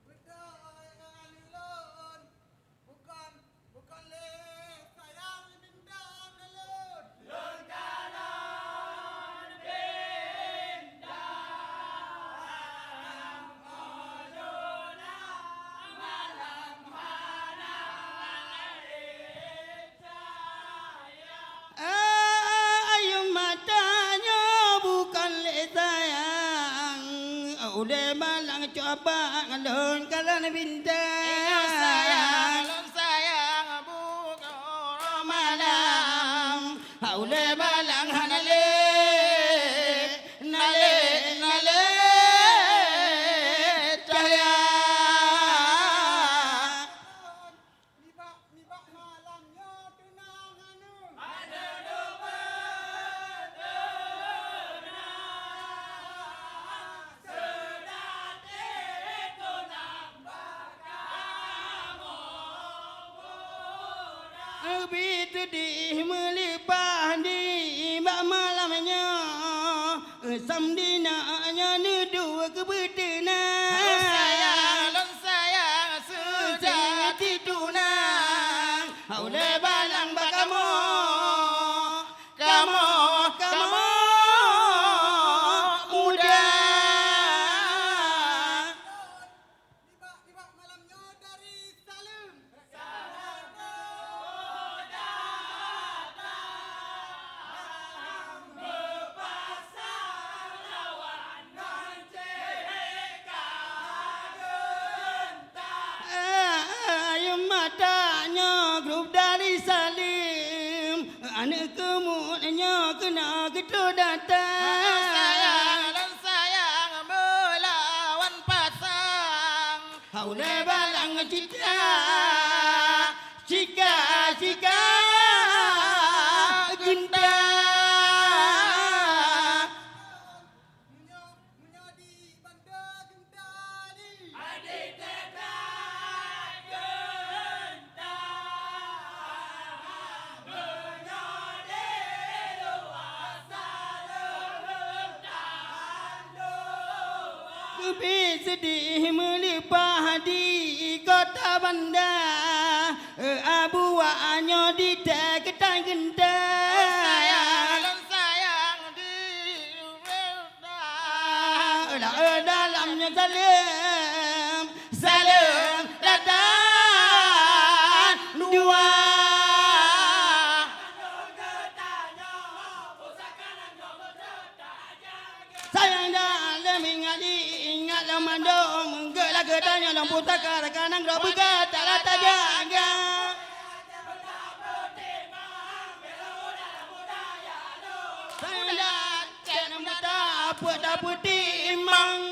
Beutôi aneuk lôn, bukon, bukon lé sayang bintang lôn. Lôn kalon bintang, óh lôn na malam hana lé cahya. Ah, ayueng mata nyoe bukon lé sayang, ulée malang cuba ngon lôn kalon bintang. Ingat sayang, lôn sayang bukon malang, ulée malang hana lé, na lé, na lé cahya. Nibak, nibak malam nyoe teunang aneuk. Ubit teudeh meuleupah di bak malam nyoe. Samdina nyan neudua keu beuteuna. Lôn sayang, lôn sayang, sudah titunang. Ulèe balang bak kamoe, kamoe, kamoe muda. Nibak, nibak malam nyoe dari Saleuem. Ayeue mata nyoe grup dari Saleuem, aneuk keumut nyoe keunoe geutrok datang. Sayang, lôn sayang, beulawan pasang. Ulèe balang cika, cika, cika geunta. Keubiet seudeh meuleupah di kota Banda, Abu Wak nyoe di tée keutai geunta. Lôn sayang, lôn sayang di Dah, dah, dalam nyoe Saleuem, Saleuem datang dua. Sayang dah lem ingat, ingat lom mandum, geulak geutanyoe lom pusaka, raka nanggroe beuka tak rata jaga. Sayang dah cek nang buta, peuet dah peutimang.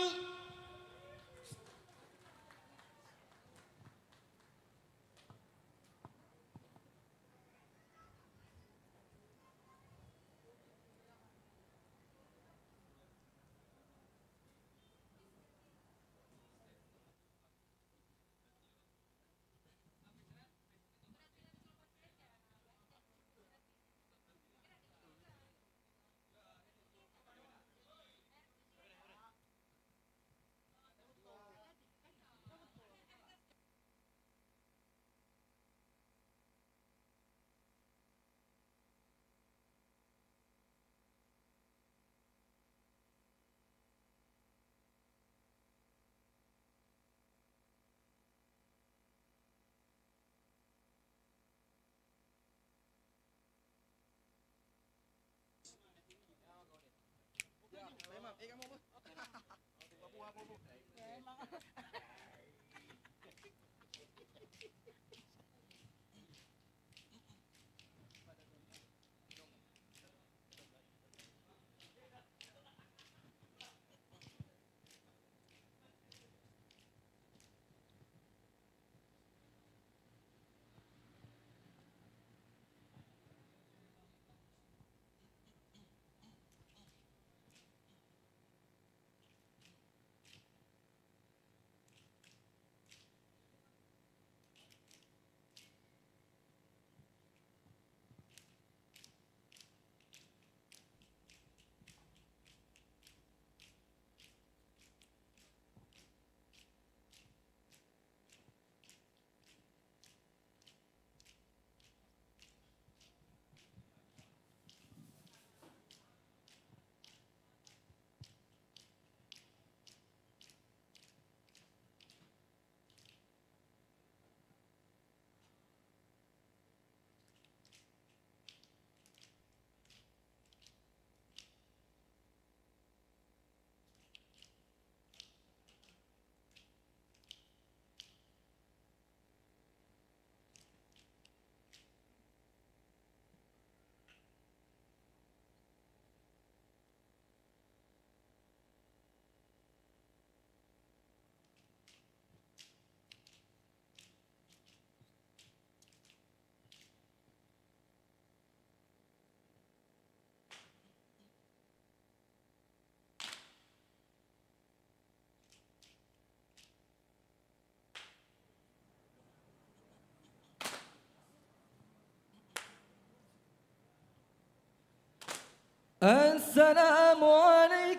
Assalamualaikum.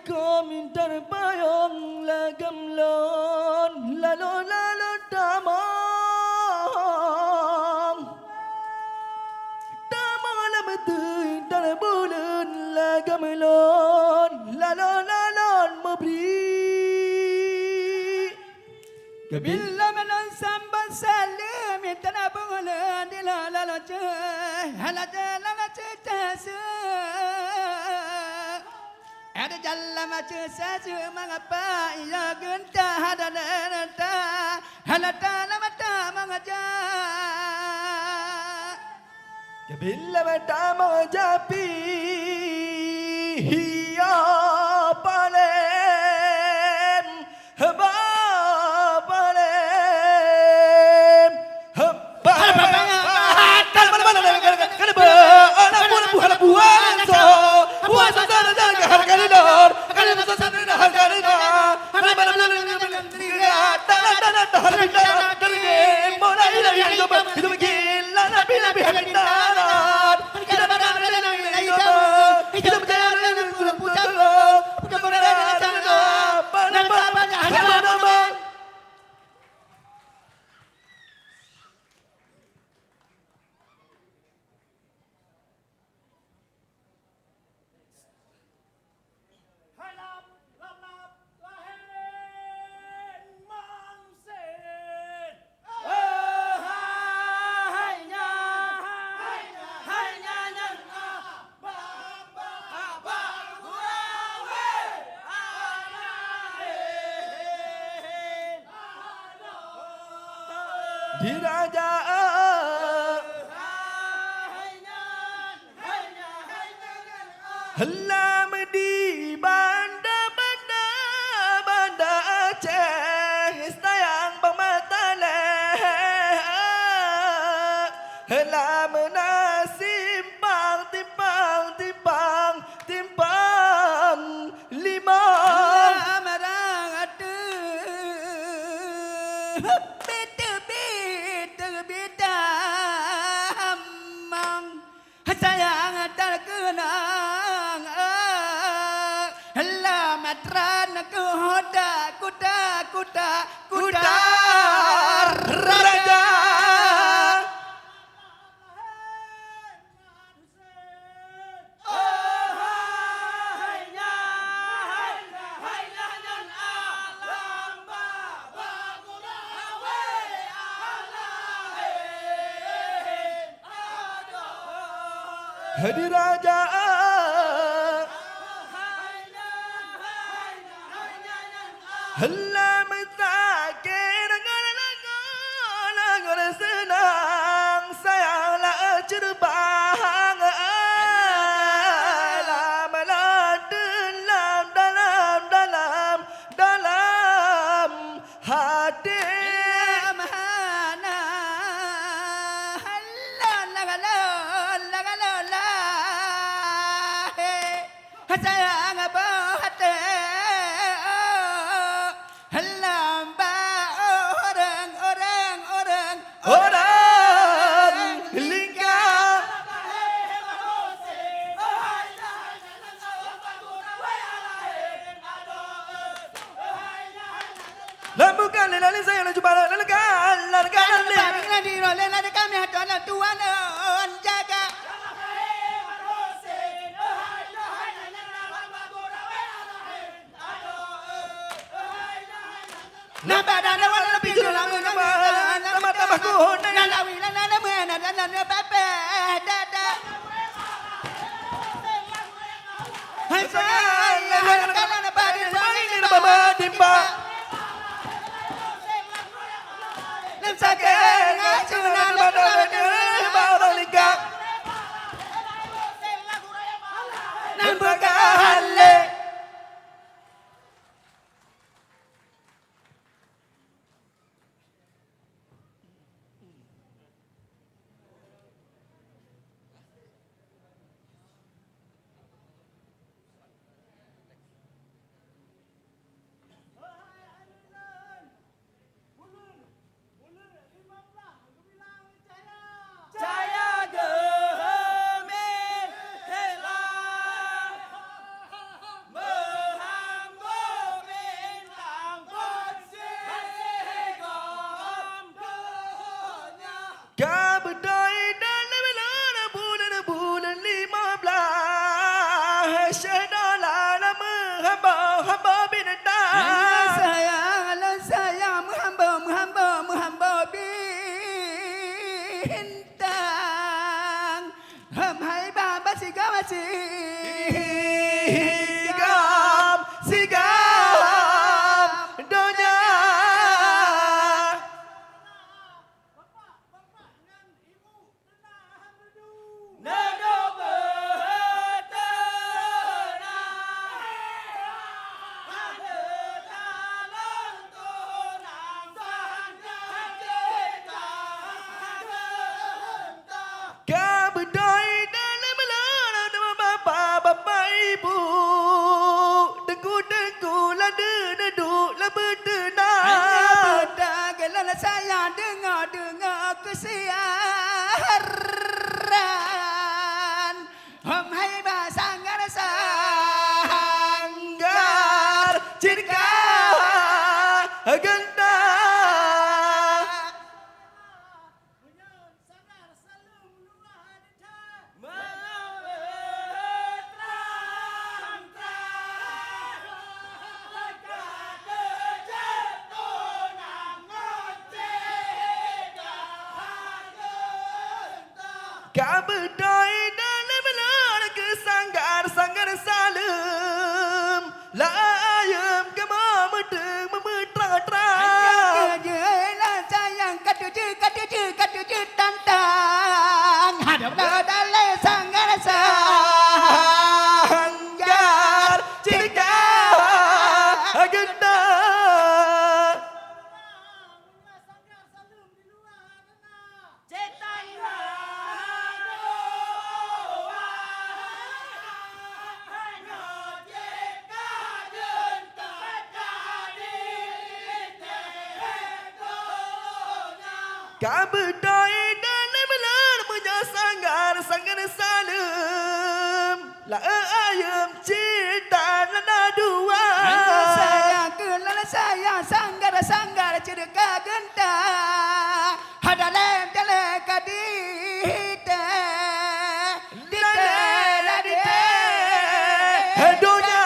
Payong lagam lôn, lalôn-lalôn tamong. Tamong lam ateueh dan buleuen lagam lôn, lalôn-lalôn meubri. Keubiet lom lôn sambot saleuem, mita na beungeuleuen di lôn lalôn ceuh, hana jalan ceuh taseuh. Ada jalan macam sasu mengapa ia genta hada nenta, hana tanah mata mengajar. Bila mata mengajapi, hiya palem, heba palem, heba. Diraja Lam di banda-banda, banda Aceh sayang bang mata leh. Lam na simpang, timpang, timpang, timpang limong. Lam rang ateueh teubiet-teubiet tamong. Sayang takeunong, eh, lam atra kuta, kuta, kuta, kuta raja. Hadi raja Hela meutakir ngon langor-langor seunang, sayang la ceurbang. Lam, lam, dalam, dalam, dalam hati. Lam hana, hela, la, la, la, la, la, he. Sayang boh até, oh, lam bak ureueng, ureueng, ureueng, ureueng lingka. Lam bukan lé laén sayang laju barat lelekan, lelekan lé. Lam di roh lé lelekan, mi hatoe lam tuan, oh, jaga. Nabak dan lawan lebih jauh lama, nabak, nabak, nabak, nabak, nabak, nabak, nabak, nabak, nabak, nabak, nabak, nabak, siaran. Hom hai ba sanggar-sanggar cinta genta. Ka beutôi dalam lôn keu sanggar-sanggar saleuem, lam ayeuem kamoe meuteung meumeutrang-trang. Hanya keu jeuet lah sayang, ka tuju, ka tuju, ka tuju tantang. Hadap lah dalam sanggar-sanggar cinta genta. Ka beutôi dalam lôn meunyoe sanggar-sanggar saleuem. Laeu ayeuem cit dan na dua. Hana sayang keu lôn sayang sanggar-sanggar ceureuka genta. Hana lem jaleh ka dihite. Dite la dite. Donya.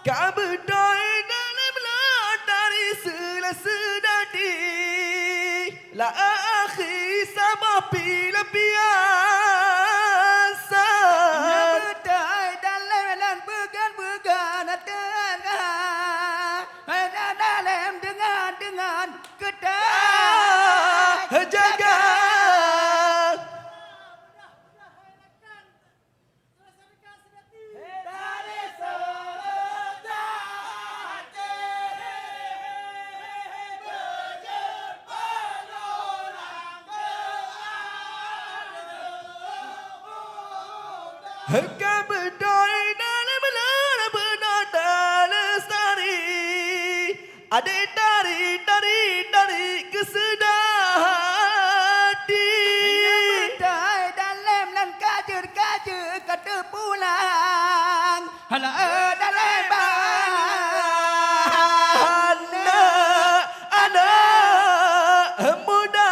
Ka beutôi dalam lôn dari seuleusoe dati. La akhi saboh pih luar biasa. Nyang beutôi dalam lôn beugan-beugan teuga. Hana dalam deungon-deungon keutah jaga. Ka beutôi dalam lôn beuna talestari. Adak tari, tari, tari keuseudati. Hanya beutôi dalam nan kajeuet-kajeuet ka teupulang. Hana dalam ba aneuk-aneuk muda.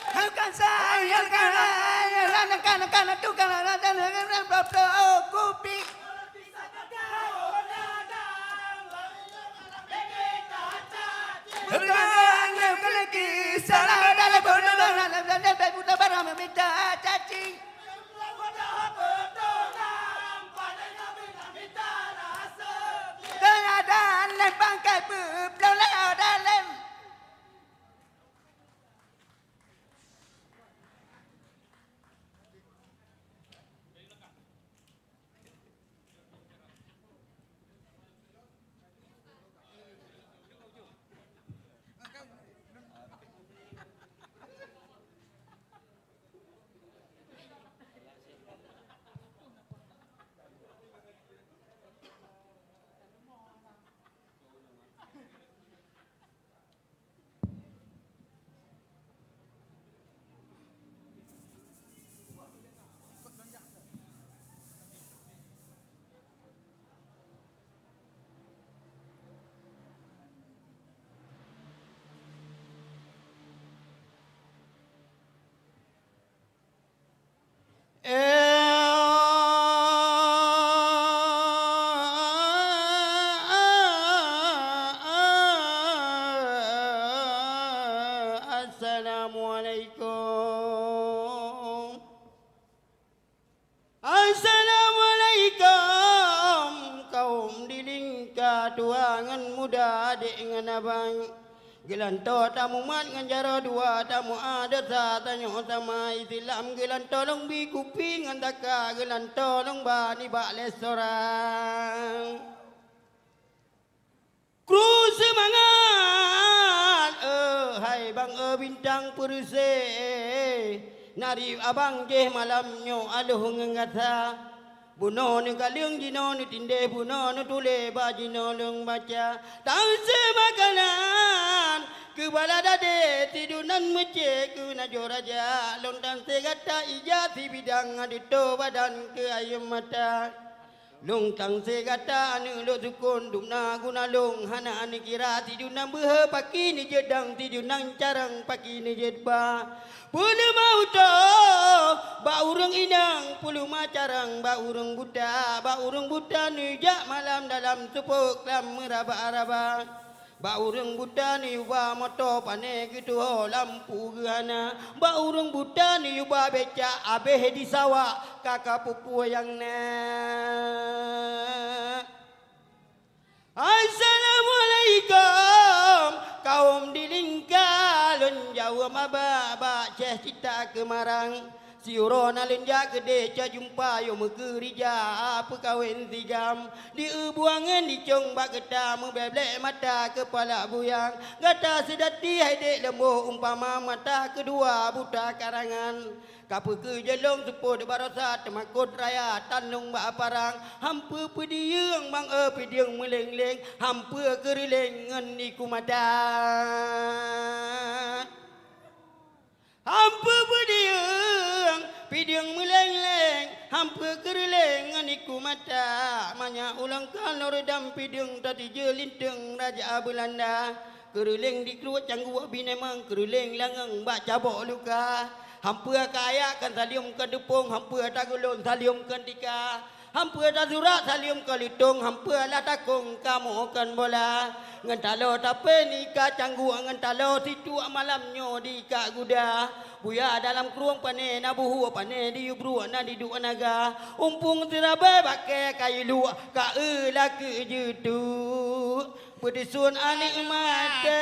Bukan saya, bukan saya, bukan tukang, bukan kupi. Bukan lagi salah dalam bodoh, dalam, dalam, dalam, dalam, dalam, minta caci. Keuadaan lem bangkai beuplong lé dalem. Assalamualaikum. Assalamualaikum, kaum dilingka tuha ngon muda, adék ngon abang. Geulantoe tamumat ngon jaroe dua, tamu'ah desya tanyoe sama Islam. Geulantoe lôn bi kupi ngon taka, geulantoe lôn ba nibak lé sorang. Kru seumangat, eh, hai bang, eh, bintang peureusé, nari abang jéh malam nyoe aloh ngon gata. Bunoe neukaleueng jinoe neutindéh, bunoe neutuléh ba jinoe lôn baca. Tan seumakanan keu bala dadéh, tidunan meucé keu najôh raja. Lôn tan segata ija sibidang, adeue tô badan keu ayeuem mata. Lôn tan segata aneuëk lôn sukon, dumna guna lôn hana neukira, tidunan beuhe paki neujeuet dang, tidunan carang paki neujeuet ba. Peuleumah utoe bak ureuëng inong, peuleumah carang bak ureuëng buta, bak ureuëng buta neujak malam dalam seupôt klam meuraba-raba. Bak ureuëng buta neuyuba moto pané geutuho lampu geuhana, bak ureuëng buta neuyuba becak abéh disawak ka ka peue-peue nyang na. Assalamualaikum, kaum dilingka lôn jaweueb abak bak ceh cita keumarang. Siuroe na lôn jak keudeh cok jumpa yoh meukeurija peukawen sigam. Di eu buangan dicong bak geuta meubleublék mata keupala buyang. Gata seudati hai dék leumbôh umpama mata keudua buta karangan. Ka peukeu jolong seupôt barosa teumakot raya tanong bak parang. Hampeue peudieueng bang e pidieueng meuléng-léng. Hampeue keureuléng ngon iku mata. Hampeue peudieueng pidieueng meuléng-léng, hampeue keureuléng ngon iku mata. Manyak ulôn ka lôn reudam pidieueng tatijeu linteung raja Beulanda. Keureuléng dikruet cangguek binéh mang, keureuléng langong bak cabok luka. Hampeue ka ayak kan salium kan deupông, hampeue tageulon salium kan tika. Hampeue tasurak salium ka lutông, hampeue lah takong kamoe kon bola. Ngon taloe tapé nika cangguek, ngon taloe situek malam nyoe dikak guda. Buya dalam krueng pané na buhu, pané di bruek na diduek naga. Umpung sirabe bakée kayu luek, ka eu lakée jeuet. Peudeusun aneuk mata.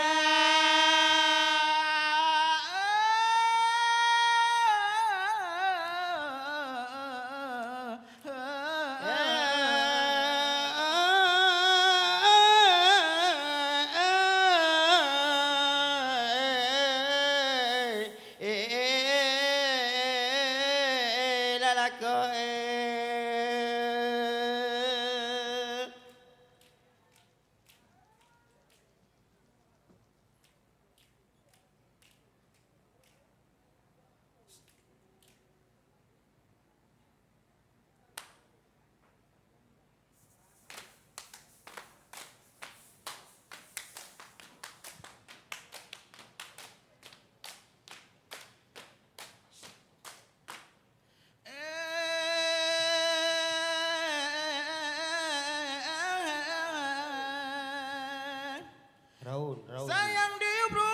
Raun, raun. Sayang di ubru,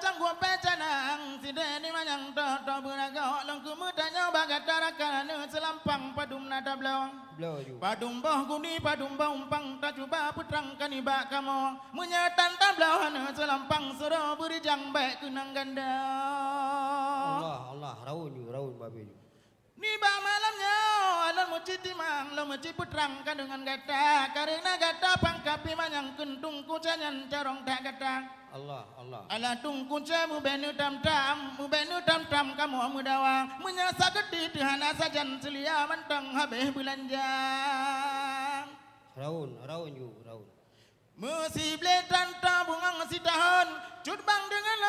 cangguek peucanang, sideh ni manyang toh-toh beuragok, lôn keumeutanyong bak gata rakan aneuk seulampang padum na tabloe. Bloe ju. Padum boh guni, padum boh umpang, tacuba peutrangkan nibak kamoe. Meunyoe tan tabloe aneuk seulampang, suro beurijang bék keunong ganda. Allah, Allah, raun ju, raun babé ju. Nibak malam nyoe lôn meucit timang, lôn meucit peutrang ka deungon gata, kareuna gata pangkapi manyang keuntong kuca nyan carông that gata. Allah, Allah. Alah tungkuca mubéh neutam-tam, mubéh neutam-tam kamoe meudawa. Meunyoe sakeudeh teuh hana sajan seulia mantong habéh beulanja. Raun, raun ju, raun. Meusibleh tan tabungong sitahon, cut bang deungon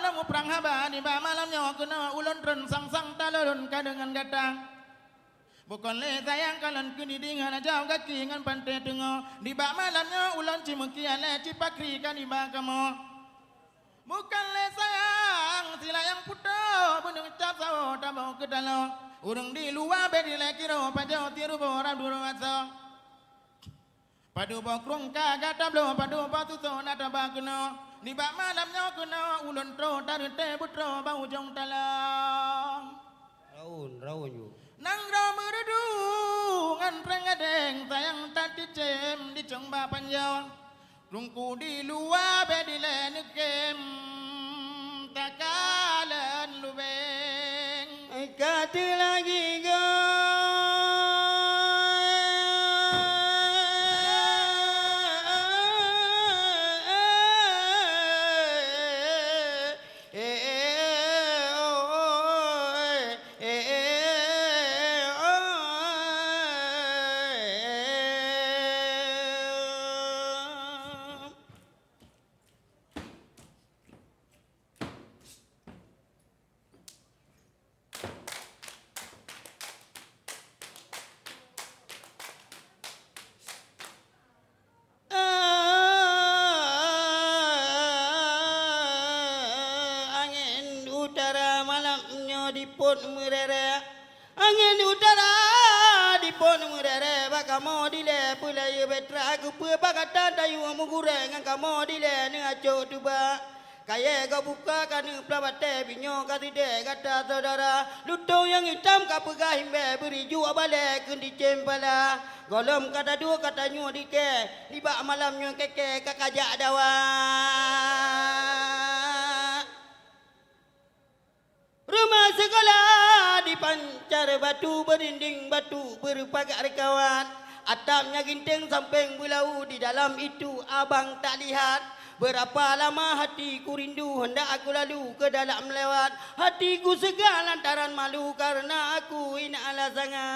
lôn muprang haba nibak malam nyoe keunoe ulôn treun sang-sang talon ka deungon gata. Bukon lé sayang kalon keu diding hana jauh gaki ngon panté teungoh, nibak malam nyoe ulôn cimeukia lé cipakri ka nibak kamoe. Bukon lé sayang silayang putoh beuneueng cap sawoe tabôh keu taloe, ureuëng di luwa bék dilée kiroh pajoh tiruboh rab duroe asoe. Padub boh krueng ka gata bloe, padub boh tutoe na taba keunoe. Nibak malam nyoe keunoe ulôn troh tareuté beutroh bak ujong taloe. Raun, raun ju. Nanggroe Meureudu ngon Peureungadeng sayang that cicém dicong bak panjoe. Teungku di luwa bék dilée neukém, takalon lubeng. Ka teuh lagi go. Angén utara malam nyoe dipot meurere. Angén utara dipot meurere bak kamoe dilée peulayeue betra keupeue bak gata tayue meugurée ngon kamoe dilée neuacok tuba. Kayée gob buka ka neupeula batée binyoe ka sidée gata syedara. Lutông nyang itam ka peugah imbée beuri juak balée keu dicém pala. Gohlom ka taduek ka tanyuek dikée nibak malam nyoe kée-kée ka kajak dawa. Rumoh seukolah dipancar batu, beudinding batu, beureupagat reukawan. Atapnya ginténg sampéng beulawu, di dalam itu abang tak lihat. Beurapa lama hatiku rindu, hendak aku lalu keu dalam lewat. Hatiku seuga lantaran malu, kareuna aku inak alah sanga.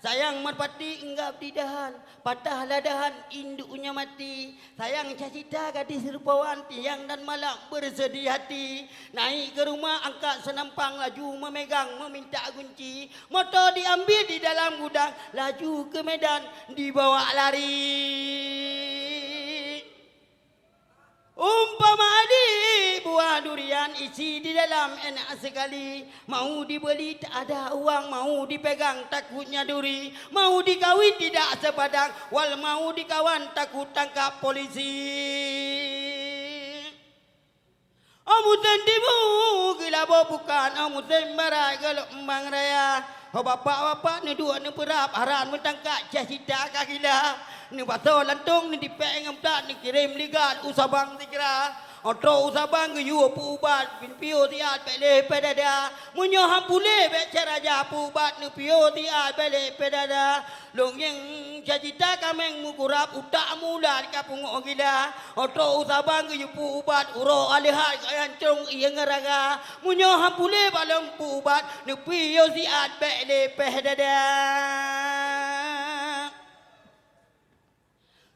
Sayang meurpati inggab di dahan, patah lah dahan induknya mati. Sayang cacita gadis rupawan, tiang dan malam beureuseudih hati. Naik keu rumoh angkat seunampang, laju meumegang meuminta gunci. Moto diambil di dalam gudang, laju keu Medan dibawa lari. Umpama adik buah durian isi di dalam enak sekali, mau dibeli tak ada uang, mau dipegang takutnya duri, mau dikawin tidak sepadang, wal mau dikawan takut tangkap polisi. Oh musém timu geulabo bukan, oh musém barat geulumbang raya. Ho bapak-bapak neuduek neupeurab, haran meutangkat cah cita ka gila. Neubasoe lantong, neudipék ngon plat, neukirém ligat u Sabang sigra. Otrok u Sabang geuyue peu-ubat, bin piôh siat bék lé péh dada. Meunyoe han puléh bék cara ja peu-ubat, neupiôh siat bék lé péh dada. Lôn nyang cacita kaméng meukurab, utak mulat ka pungoh gila. Otrok u Sabang geuyue peu-ubat, uroe aleuhat ka nyan trong ié ngon raga. Meunyoe han puléh bak lôn peu-ubat, neupiôh siat bék lé péh dada.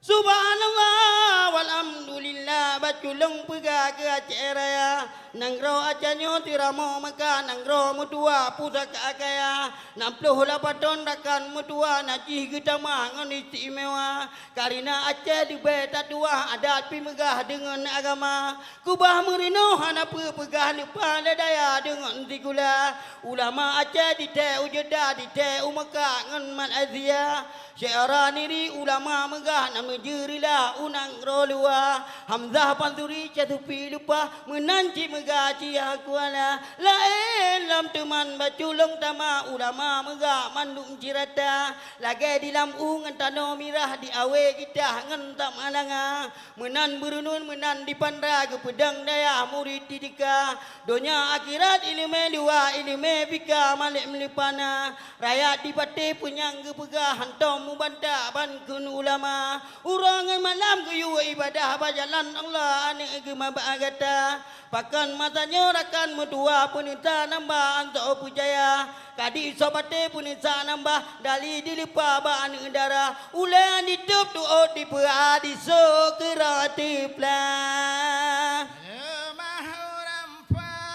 Subhanallah walhamdulillah, bacut lôn peugah keu Aceh Raya. Nanggroe Aceh nyoe teuramong meuka, nanggroe meutuwa pusaka kaya. Nam ploh lapan thon rakan meutuwa, na jih geutamah ngon istimewa. Kareuna Aceh leubeh tatuwah, adat pih meugah deungon agama. Keubah meureunoe hana peue peugah, leupah lé daya deungon sikula. Ulama Aceh ditée u Jeddah, ditée u Mekah ngon Malaysia. Syedara Niri ulama meugah na meujeurila u nanggroe luwa. Hamzah Pansuri casupi leupah meunan cit meugah cia kuala. Laén lom teuman bacut lôn tama ulama meugah mandum cirata. Lagée di Lam U ngon Tanoh Mirah, di Awe Gitah ngon Samalanga. Meunan Beureunuen, meunan di Pandra geupeudong dayah murit di Dika. Donya akhirat iéleumé luwa, iéleumé pika malém leupana. Rakyat di Patéh Peunyang geupeugah hantom mubanta ban kheun ulama. Uroe ngon malam geuyue ibadah bak jalan Allah aneuëk geumabak gata. Pakon masa nyoe rakan meutuwa peuneusa nambah ansoe peujaya. Kadi soe Patéh peuneusa nambah dali dileupah bak aneuëk dara. Ulée nitôb tuôt dipeuha disoe keurah teuplah. Leumah ureuëng pah.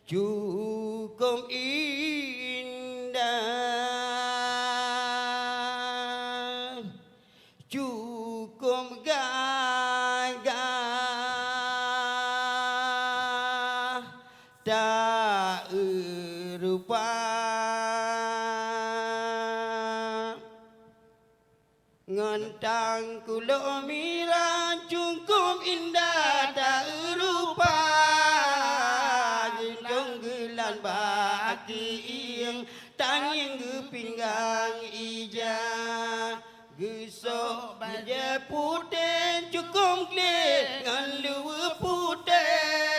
Cukup indah, cukup gagah, tak eurupa. Ngon tangkulok mira cukup indah tak eurupa, geutong geulat bak keuieng, tangieng geupinggang ija, geusok bajée putéh cukup gleh ngon luweue putéh.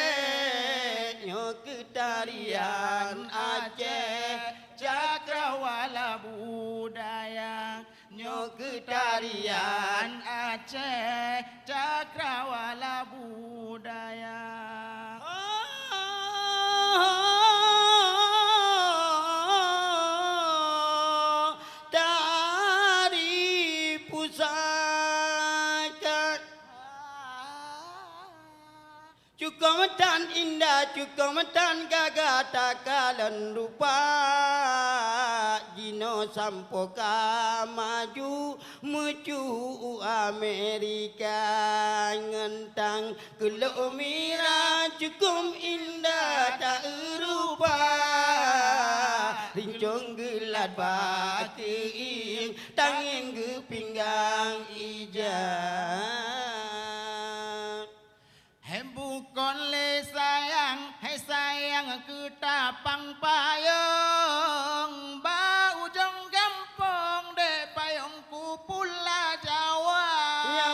Nyoe keuh tarian Aceh cakrawala budaya. Nyoe keuh tarian Aceh cakrawala budaya. Tari pusaka. Cukoe meutan indah, cukoe meutan gagah takalon rupa. Jinoe sampoe ka maju meucu u Amerika. Ngon tangkulok mira cukoe indah tak eurupa. Rincong geulat bak keuieng, tangieng geupinggang ija. Hai bukon lé sayang, hai sayang keu tapang payong, bak ujong gampông dek payong kupula Jawa. Ya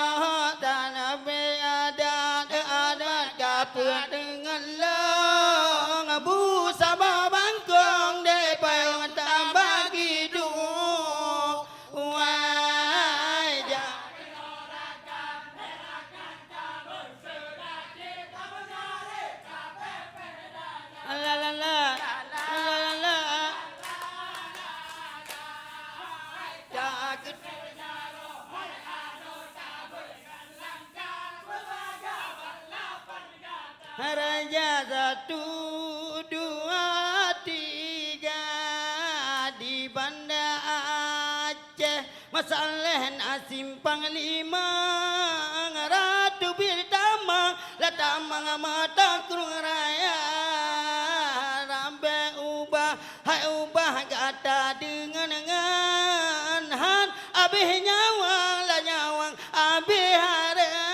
tanah be adat, adat ka peuet deungon long, bu saboh bangkong dek payong tambah giduek. Wai jak. La la la, la la la. Jak. Raja satu, dua, tiga di Banda Aceh. Masalah na simpang lima, Ratu Bir tamong, la tamong mata krueng raya. Rambe ubah, hai ubah gata deungon ngon han, abéh nyawang, la nyawang abéh hareuta.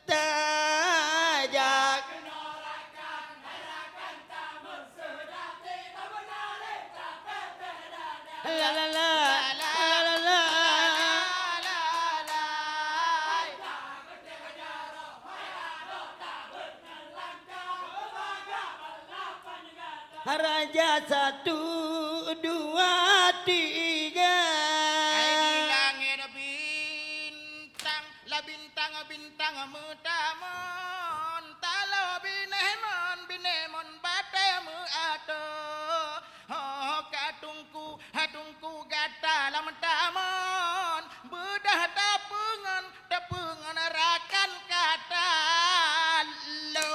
Tajak. La la la, la la la. Raja satu, dua, tiga. Hai di langét bintang, la bintang-bintang meutamon, taloe binéh mon, binéh mon batée meuatoe. Ho ka teungku, ha teungku gata lam tamon, beudah tapeungon, tapeungon rakan kata lo.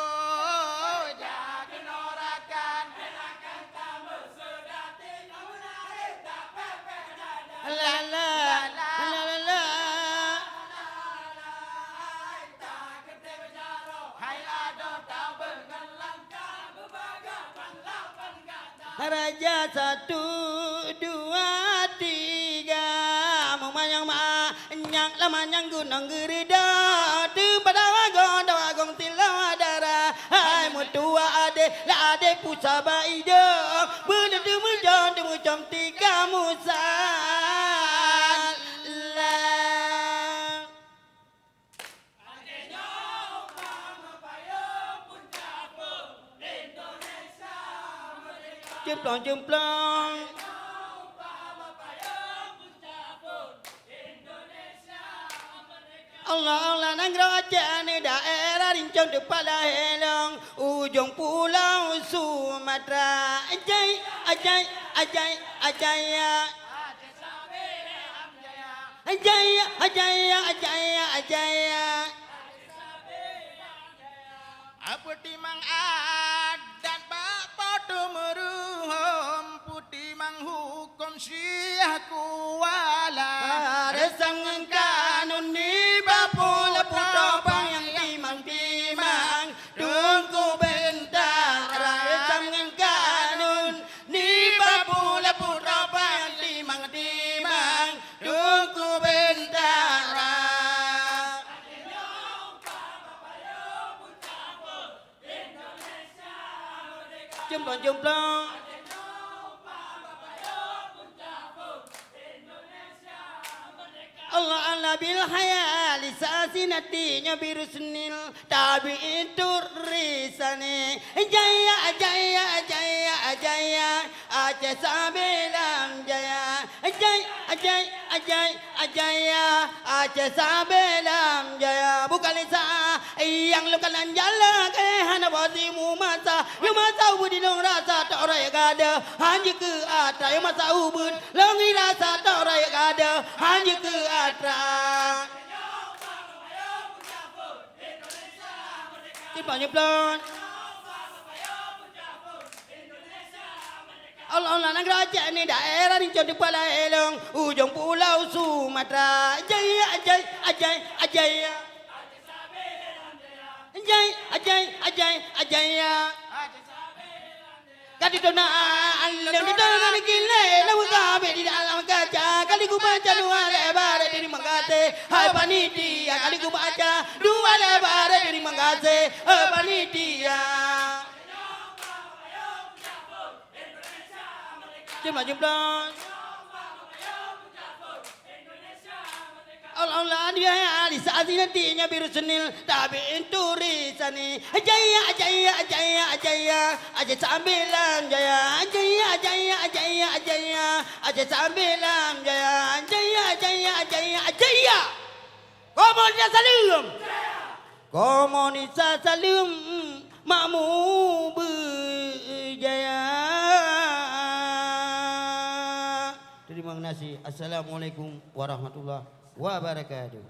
Jak keunoe rakan, rakan tameuseudati, tameunaréh tapéh-péh dada. La la, la la la. Raja satu, dua, tiga. Meumanyang ma-, nyang lam manyang gunong geurida. Teupada wagong, dawagong tilawa dara. Hai meutuwa adé, la adé pusaba ijo. Beuneuteumeujon, teumeucom tika musa. La. Cemplong-cemplong. Allah, Allah, nanggroe Aceh, daerah Rincong teumpat lahé lôn, ujong pulau Sumatra. Ajai, ajai, ajai, ajai, ya. Ajai, ajai, ajai, ajai. Apa timang adat Syiah kuala. Resang ngon kanun nibak pulo putroe bang nyang timang-timang. Teungku Bintara. Resang ngon kanun nibak pulo putroe bang nyang timang-timang. Teungku Bintara. Cumplong-cumplong. Allah Allah bil khayal, sasi nati nyoe biru senil, tabi itu risane. Jaya, jaya, jaya, jaya. Aceh sabe lam jaya. Ajai, ajai, ajai, ajai ya. Aceh sabe lam jaya. Bukan lesa yang luka nan jala ke hana bosimu masa. Yo masa ubu di nong rasa tak orang gada. Hanji ke atra yo masa ubun. Longi rasa tak orang gada. Hanji ke atra. Cepat nyeplon. Allah Allah nanggroe Aceh ni daerah ni cok di Pala Elong, ujong pulau Sumatera. Jaya, jaya, jaya, jaya. Jaya, jaya, jaya, jaya. Ka di dona, lem di dona ni gile, na buka be di dalam kaca. Kali ku baca dua lebar dari mengkate, hai panitia. Kali ku baca dua lebar dari mengkate, hai panitia. Cuma jumlah. Allah Allah dia ya, di saat ini nantinya biru senil, tapi enturi sani. Jaya, jaya, jaya, jaya. Aja sambilan jaya. Jaya, jaya, jaya, jaya. Aja sambilan jaya. Jaya, jaya, jaya, jaya. Komunitas Saleuem. Komunitas Saleuem makmu beujaya. Terima kasih. Assalamualaikum warahmatullahi wabarakatuh.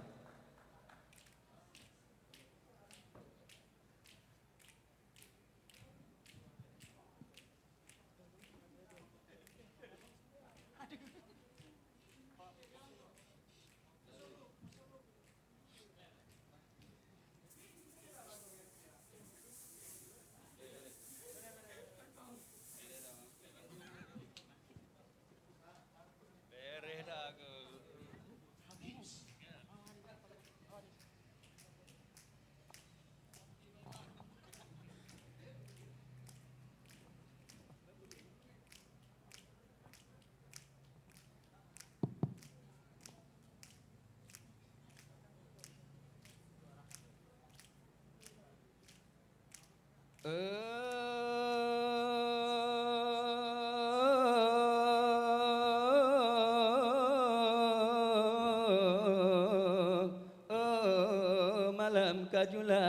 Malam kajulan.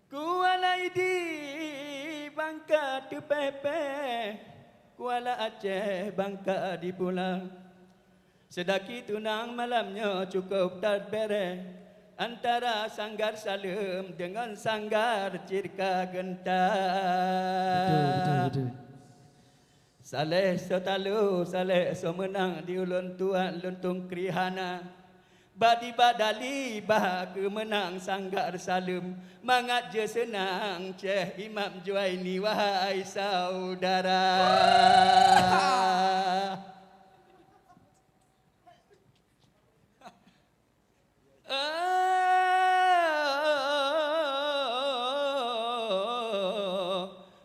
Kuala Idi bangka teupéh-péh, Kuala Aceh bangka di pula. Seudaki tunang malam nyoe cukup that béreh antara Sanggar Saleuem deungon Sanggar Cirka Genta. Betul, betul, betul. Saleh Sotalo, Saleh Someunang di ulôn tuan luntong krihana. Badi badali bah keumeunang Sanggar Saleuem, mangat jeuet seunang Syekh Imam Juwaini, wahai saudara. Oh,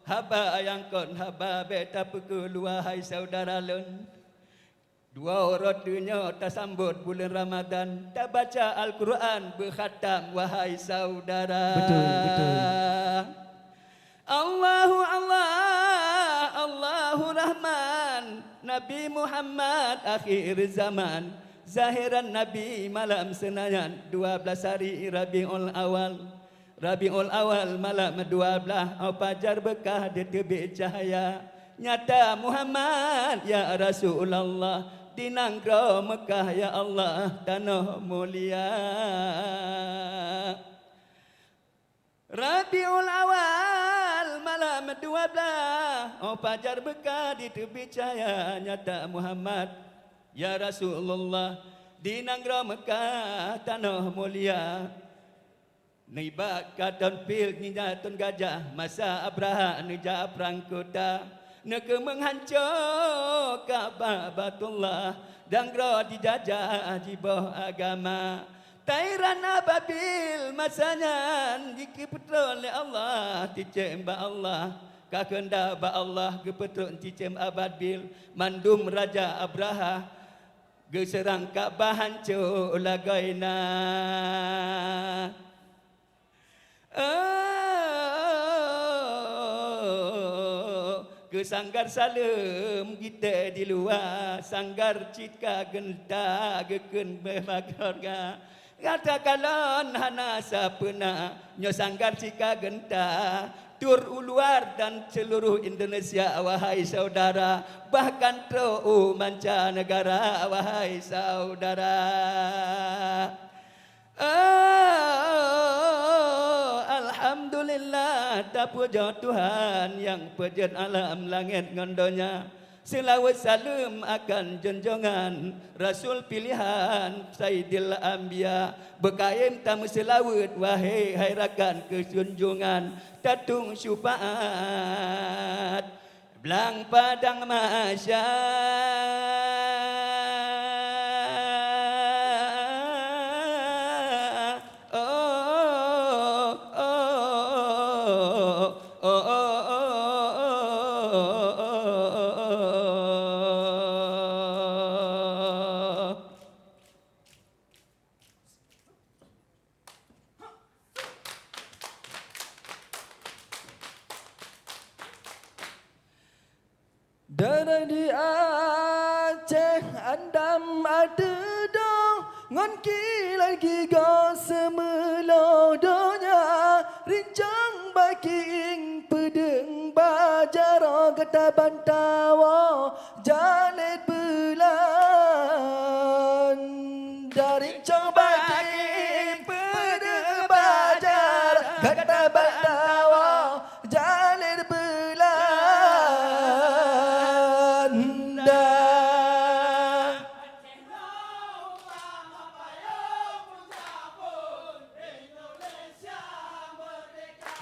haba nyang kon haba bék tapeukeuluwa, hai saudara lôn. Dua uroe teunyoe tasambot buleuen Ramadhan, tabaca Al-Qur'an beukhatam, wahai saudara. Betul, betul. Allahu Allah, Allahu Rahman, Nabi Muhammad akhir zaman, zahiran Nabi malam Senayan, dua belas hari Rabiul Awal. Rabiul Awal malam dua belas, au pajar beukah diteubiet cahya. Nyata Muhammad ya Rasulullah, di nanggroe Meukah ya Allah, tanoh mulia. Rabiul Awal Dua blaih, oh pajar Meukah diteubiet cahya nyata Muhammad. Ya Rasulullah, di nanggroe Meukah tanoh mulia. Nibak ka thon pil nibak thon gajah, masa Abraha neujak prang kuta, neukeumeung hanco Ka'bah Baitullah, dan groe jijajah jiboh agama. Thairan Ababil masa nyan jikeupeutrok lé Allah, ticém bak Allah, ka keundak bak Allah geupeutrok ticém Ababil, mandum raja Abraha geuseurang Ka'bah hanco lagoina. Oh, keu sanggar saleuem gitée di luwa, sanggar cit ka geunta geukheun beuh magorga. Gata kalon hana sapeue na, nyoe sanggar cit ka geunta, tur u luar dan seuluruh Indonesia, wahai saudara, bahkan trok u manca neugara, wahai saudara. Oh, alhamdulillah, tapujoe Tuhan nyang peujeuet alam langét ngon donya. Seulaweuet saleuem akan junjongan Rasul pilihan Saidil Anbiya. Beukayém tameuseulaweuet, wahé hai rakan keu junjongan, tatung syufaat. Blang padang mahsyar. Oh, oh, oh. Darah di Aceh andam ateueh dong, ngon kilat gigoe seumeuleuh donya. Rincong bakieng peudeueng bak jaroe, gata bantawoe jalét Beulanda. Rincong bakieng peudeueng bak jaroe, gata bantawoe jalét Beulanda.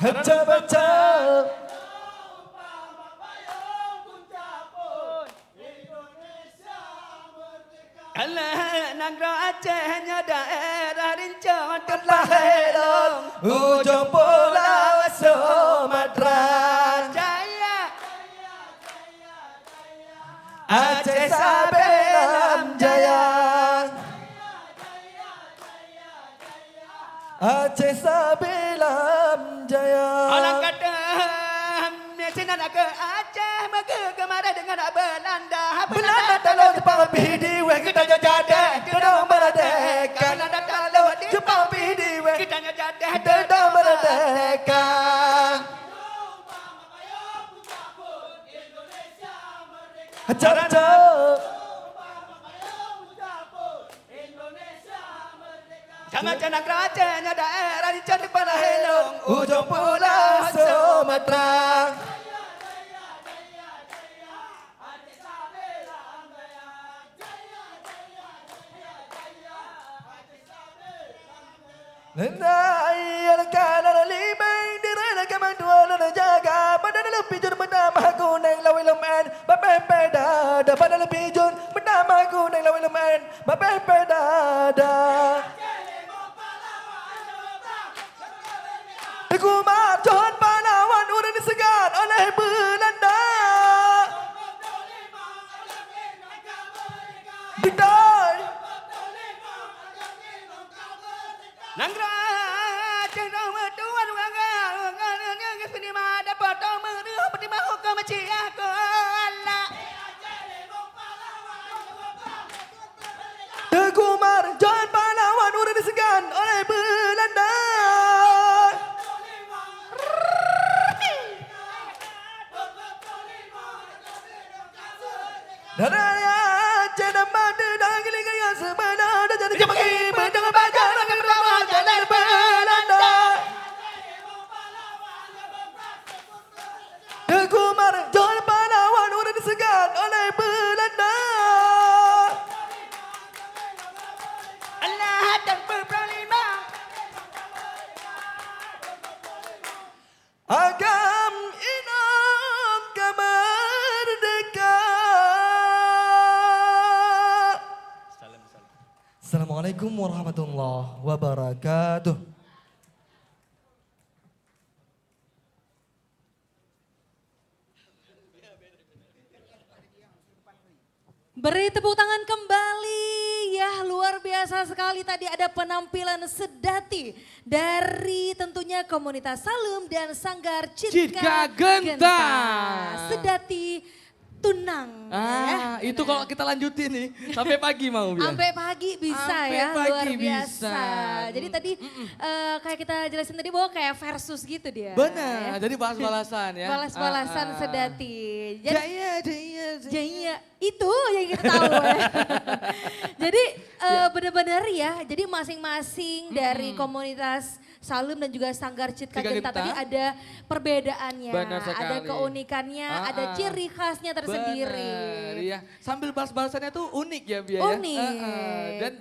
Baca, baca. Alah, nanggroe Aceh nyoe daerah rincong teumpat lôn, ujong pulo Sumatra. Jaya. Aceh sabe lam jaya. Aceh sabe lam jaya. Alang kata, sinan ke Aceh meukeue keumaran deungon Beulanda. Beulanda talo Jepang pih diweh, geutanyoe jadeh teudong meurdeka. Beulanda talo Jepang pih diweh, geutanyoe jadeh teudong meurdeka. Acara. Sama cana keraja nya daerah di Candi Pala Helong, ujong pulo Sumatera. Lenda ayah kanan limai, diri kaman dua lôn jaga. Badan leupie jun meutamah kuneng lawét leumen, babeh peda, badan leupie jun meutamah kuneng lawét leumen, babeh peda. Teungku Umar John pahlawan ureueng diseugat oleh Beulanda. Beutôi. Nanggroe Aceh dong meutuan, ureueng-ureueng geuseuneuma dapat dong meureuh peutimang huköm cia keu Allah. Teungku Umar John pahlawan ureueng diseugat oleh Beulanda. Assalamualaikum warahmatullahi wabarakatuh. Beri tepuk tangan kembali. Ya, luar biasa sekali tadi ada penampilan Sedati dari tentunya komunitas Salum dan Sanggar Citka Citka Genta. Genta. Sedati Tunang, Ah, ya, itu benar. Kalau kita lanjutin nih, sampai pagi mau, Bia. Sampai pagi bisa, Sampai ya, pagi luar biasa. bisa. Jadi tadi, Mm-mm. eh, kayak kita jelasin tadi bahwa kayak versus gitu dia, Benar, ya. Jadi balas-balasan, ya. Balas-balasan Ah, ah. Sedati. Jadi Jaya, jaya, jaya. Jaya. Itu yang kita tahu, ya. Jadi, eh, Ya. benar-benar, ya, jadi masing-masing dari Mm-mm. komunitas Salum dan juga Sanggar Citka Citka Genta Genta. tadi ada perbedaannya, Benar ada sekali. keunikannya, Ah, ada ah. ciri khasnya tersendiri. Benar, iya. Sambil balas-balasannya tuh unik ya, Bia, ya? Unik. Ah, ah. Dan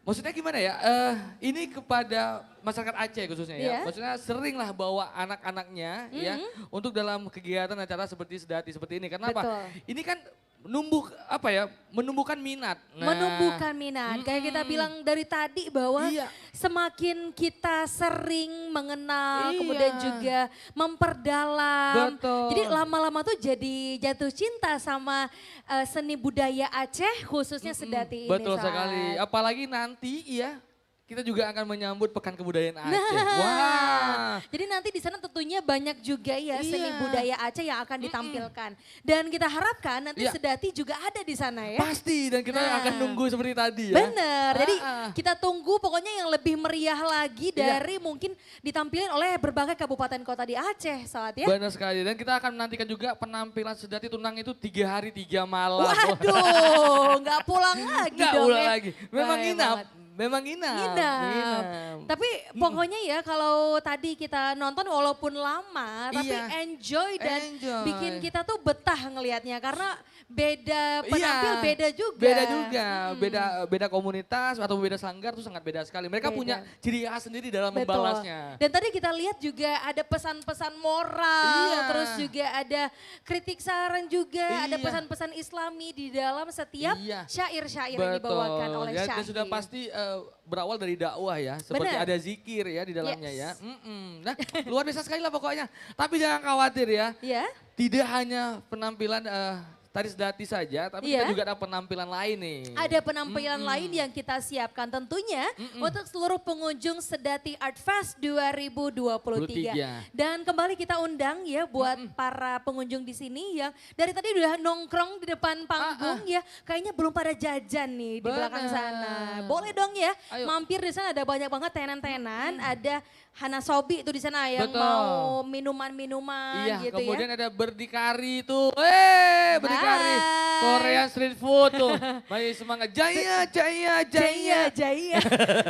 maksudnya gimana ya? Eh, ini kepada masyarakat Aceh khususnya ya. Iya. Maksudnya seringlah bawa anak-anaknya ya Mm-mm. untuk dalam kegiatan acara seperti Sedati seperti ini. Karena apa? Betul. Ini kan numbuh, apa ya, menumbuhkan minat. Nah. Menumbuhkan minat. Kayak kita Mm-mm. bilang dari tadi bahwa Iya. semakin kita sering mengenal, Iya. kemudian juga memperdalam. Betul. Jadi lama-lama tuh jadi jatuh cinta sama, eh, seni budaya Aceh, khususnya Mm-mm. Sedati ini, Betul Say. sekali. Apalagi nanti ya, kita juga akan menyambut Pekan Kebudayaan Aceh. Nah. Wah. Jadi nanti di sana tentunya banyak juga ya seni Iya. budaya Aceh yang akan Mm-mm. ditampilkan. Dan kita harapkan nanti Iya. Sedati juga ada di sana ya. Pasti, dan kita Nah. akan nunggu seperti tadi ya. Bener. Jadi Ah, ah. kita tunggu pokoknya yang lebih meriah lagi Iya. dari mungkin ditampilin oleh berbagai kabupaten kota di Aceh, Sawat ya. Benar sekali. Dan kita akan menantikan juga penampilan Sedati Tunang itu tiga hari tiga malam. Waduh, nggak pulang lagi Nggak dong pulang ya. lagi. Memang Baik nginap. banget. Memang nginap. Nginap. Nginap. Tapi Mm-mm. pokoknya ya kalau tadi kita nonton walaupun lama, tapi Iya. enjoy dan Enjoy. bikin kita tuh betah ngelihatnya karena beda Iya. penampil beda juga. Beda juga. Mm-mm. Beda, beda komunitas atau beda sanggar tuh sangat beda sekali. Mereka Beda. punya ciri khas sendiri dalam Betul. membalasnya. Dan tadi kita lihat juga ada pesan-pesan moral, Iya. terus juga ada kritik saran juga, ada Iya. pesan-pesan Islami di dalam setiap Iya. syair-syair yang Betul. dibawakan oleh Ya, dan Syahid. sudah pasti, eh, berawal dari dakwah ya, seperti Benar. ada zikir ya di dalamnya Yes. ya. Mm-mm. Nah, luar biasa sekali lah pokoknya. Tapi jangan khawatir ya. Ya. Tidak hanya penampilan, eh, tari Sedati saja, tapi kita Iya. juga ada penampilan lain nih. Ada penampilan Mm-mm. lain yang kita siapkan tentunya Mm-mm. untuk seluruh pengunjung Sedati Art Fest dua ribu dua puluh tiga. Dua puluh tiga. Dan kembali kita undang ya buat Mm-mm. para pengunjung di sini yang dari tadi udah nongkrong di depan panggung Ah, ah. ya. Kayaknya belum pada jajan nih di belakang Benar. sana. Boleh dong ya, Ayo. mampir di sana ada banyak banget tenan-tenan, Mm-mm. ada Hana Sobi tuh di sana yang Betul. mau minuman-minuman Iya, gitu ya. kemudian ada Berdikari tuh. Eh, Berdikari. Hai. Korean street food tuh. Masih semangat. Jaya, jaya, jaya. Jaya, jaya.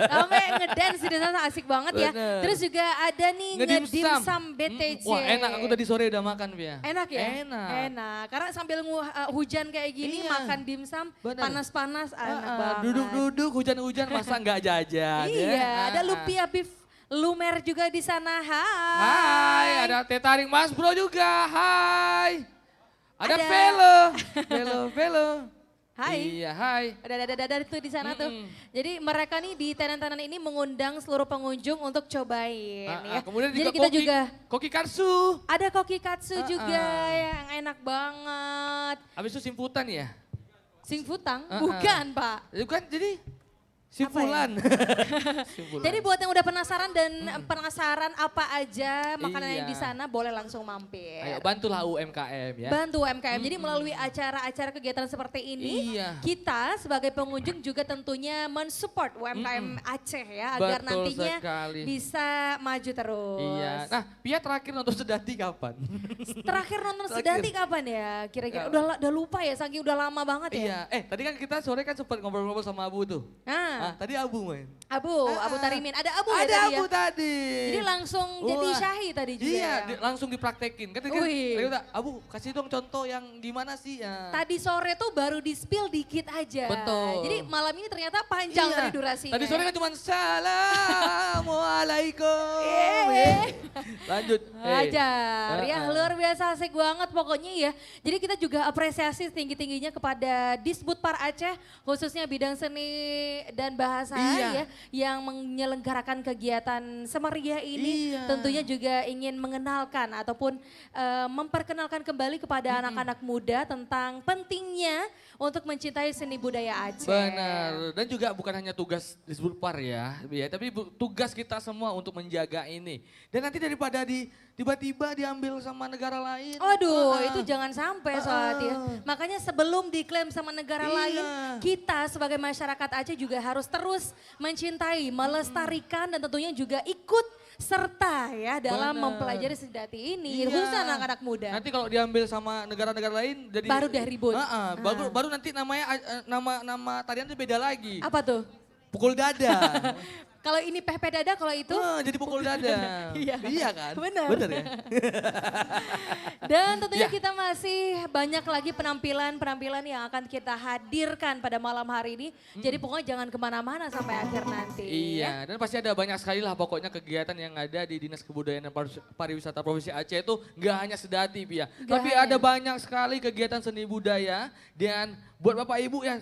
Sampai ngedance di sana asik banget ya. Bener. Terus juga ada nih Ngedimsum. ngedimsum B T C. Mm-mm. Wah, enak. Aku tadi sore udah makan, Bia. Enak ya? Enak. Enak. Karena sambil ngu- eh, hujan kayak gini, Iya. makan dimsum Bener. panas-panas, Ah, enak ah. banget. Duduk-duduk, hujan-hujan, masa nggak jajan, ya? Iya, ada Ah, ah. lumpia beef lumer juga di sana. Hai. Hai, ada teh tarik Mas Bro juga. Hai. Ada Ada. velo. Velo, velo. Hai. Iya, hai. Ada, ada, ada, ada tuh di sana tuh. Mm-mm. Jadi mereka nih di tenan-tenan ini mengundang seluruh pengunjung untuk cobain Ah, ya. ah, kemudian Jadi juga kita koki, juga koki katsu. ada koki katsu Ah, juga ah. yang enak banget. Habis itu simputan ya? Singfutang? Ah, ah. Bukan, Pak. Itu kan jadi Apa ya? simpulan. Simpulan. Jadi buat yang udah penasaran dan Mm-mm. penasaran apa aja makanan yang Iya. di sana, boleh langsung mampir. Ayo bantulah U M K M ya. Bantu U M K M. Jadi Mm-mm. melalui acara-acara kegiatan seperti ini, Iya. kita sebagai pengunjung juga tentunya mensupport U M K M Mm-mm. Aceh ya, agar Betul nantinya sekali. bisa maju terus. Iya. Nah, Pia terakhir nonton Sedati kapan? Terakhir nonton Terakhir. Sedati kapan ya? Kira-kira Ya. udah la- udah lupa ya, saking udah lama banget ya. Iya. Eh, tadi kan kita sore kan sempat ngobrol-ngobrol sama Abu tuh. Ah. Ah, tadi Abu main. Abu, Abu Tarimin. Ada Abu ya tadi ya? Ada Abu tadi. Jadi langsung jadi Wah. Syahi tadi juga Iya, ya? di- langsung dipraktekin. Kan tadi kan Wih. dia kata, "Abu, kasih dong contoh yang gimana sih?" Ya. Tadi sore tuh baru di-spill dikit aja. Betul. Jadi malam ini ternyata panjang Iya. tadi durasinya. Tadi sore kan cuma, "Assalamualaikum." Iya. Lanjut. Eh. Hajar. Ya, Heeh. luar biasa asik banget pokoknya ya. Jadi kita juga apresiasi setinggi-tingginya kepada Disbudpar Aceh, khususnya bidang seni dan bahasa Iya. ya, yang menyelenggarakan kegiatan semeriah ini. Iya. Tentunya juga ingin mengenalkan ataupun, eh, memperkenalkan kembali kepada Mm-mm. anak-anak muda tentang pentingnya untuk mencintai seni budaya Aceh. Benar. Dan juga bukan hanya tugas Disbudpar ya, ya, tapi bu- tugas kita semua untuk menjaga ini. Dan nanti daripada di tiba-tiba diambil sama negara lain. Aduh, Heeh. itu jangan sampai Heeh. soalnya. Makanya sebelum diklaim sama negara Iya. lain, kita sebagai masyarakat Aceh juga harus terus mencintai, melestarikan dan tentunya juga ikut serta ya dalam Benar. mempelajari seni dati ini, Iya. khususnya anak-anak muda. Nanti kalau diambil sama negara-negara lain, jadi Baru deh ribut. Heeh, baru, Ah. baru nanti namanya, eh, nama, nama tarian itu beda lagi. Apa tuh? Pukul dada. Kalau ini peh-peh dada, kalau itu? Ah, jadi pukul dada. Iya. Iya kan? Benar. Benar ya? Dan tentunya Ya. kita masih banyak lagi penampilan-penampilan yang akan kita hadirkan pada malam hari ini. Jadi Mm-mm. pokoknya jangan kemana-mana sampai akhir nanti. Iya, dan pasti ada banyak sekali lah pokoknya kegiatan yang ada di Dinas Kebudayaan dan Parus- Pariwisata Provinsi Aceh itu nggak hanya sedati, Pia. Nggak Tapi hanya. ada banyak sekali kegiatan seni budaya dan buat Bapak Ibu ya,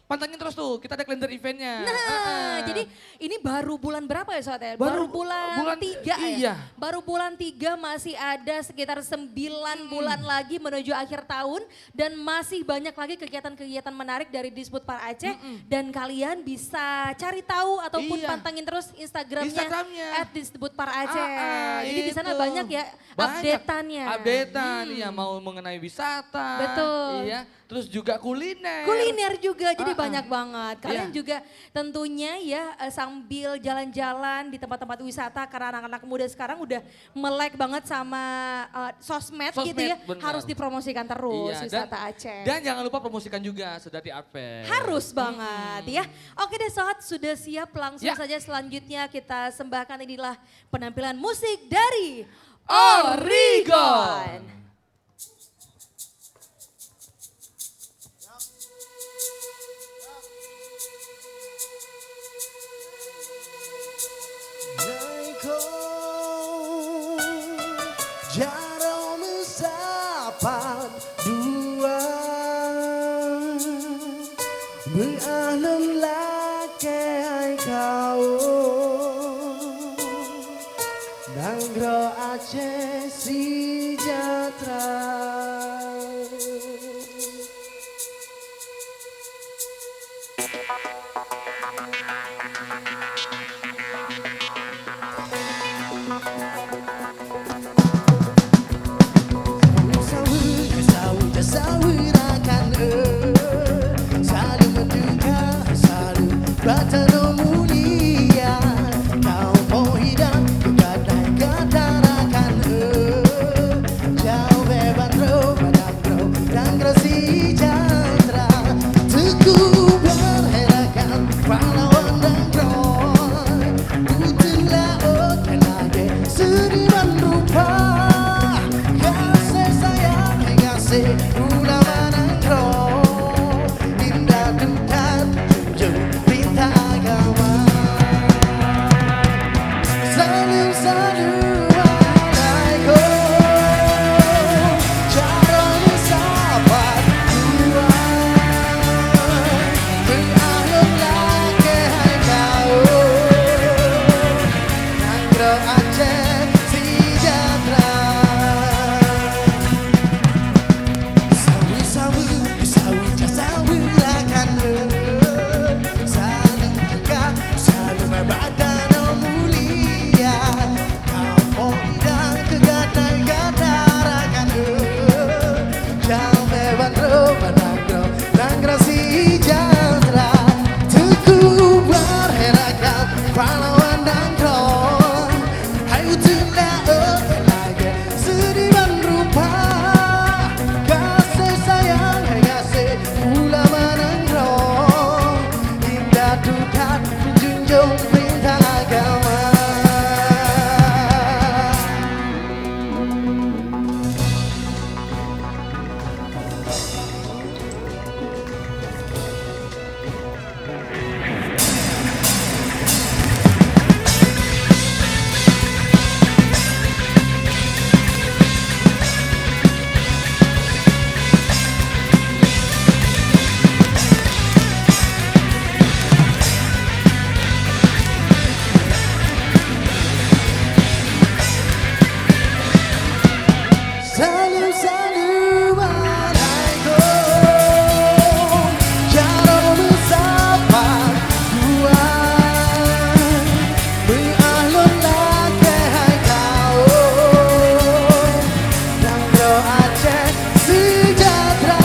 pantengin terus tuh, kita ada kalender eventnya. Nah, Heeh. jadi ini baru bulan berapa ya, Sobat, ya? Baru Baru bulan bulan, tiga ya? iya. Baru bulan tiga masih ada sekitar sembilan Mm-mm. bulan lagi menuju akhir tahun dan masih banyak lagi kegiatan-kegiatan menarik dari Disbudpar Aceh Mm-mm. dan kalian bisa cari tahu ataupun Iya. pantengin terus Instagramnya Instagramnya. at disbudpar aceh. Ah, ah, Jadi di sana itu. banyak ya Banyak. update-annya. Update-an, Hmm. ya, mau mengenai wisata. Betul. Iya. Terus juga kuliner. Kuliner juga, jadi Ah, ah. banyak banget. Kalian Iya. juga tentunya ya, eh, sambil jalan-jalan di tempat-tempat wisata, karena anak-anak muda sekarang udah melek banget sama, eh, sosmed gitu Sosmed, ya. benar. Harus dipromosikan terus Iya, dan, wisata Aceh. dan jangan lupa promosikan juga Sedati Art Fair. Harus banget Mm-mm. ya. Oke deh Sohat, sudah siap, langsung Ya. saja selanjutnya kita sembahkan inilah penampilan musik dari Origon. Origon. Jaroe meusapat dua, beuahlon lakée hai kawoe. Nanggroe Aceh sejahtera. Saweue, saweue, saweue rakan, eh. Salam teuka, salam bak tanoh mulia. Kamoe poh idang keu gata-gata rakan, eh. Jauh beubaih droe, padang droe, nanggroe sejahtera. Teungku beuhe rakan, pahlawan nanggroe. Uteuen laôt lagée seuniman rupa. Gaséh sayang, gaséh ulama nanggroe. Indah teuka junjung pinta agama. Saleuem, saleuem alaikum. Jaroe meusapat dua. Beuahlon lakée hai kawoe. Nanggroe Aceh sejahtera. Saweue-saweue, saweue-saweue rakan, eh. Salam teuka, salam bak tanoh mulia. Kamoe idang keu gata-gata rakan, eh. Jauh beubaih droe, padang droe, nanggroe sejahtera. Teungku beuhe rakan, pahlawan nanggroe. Hai uteuen laôt lagée seuniman rupa. Gaséh sayang, hai gaséh ulama nanggroe. Indah teuka junjung Dong perintah agama. Salam, salam alaikum. Jaroe meusapa dua. Meuahlon lakèe hai kaum. Nanggroe Aceh sejahtera.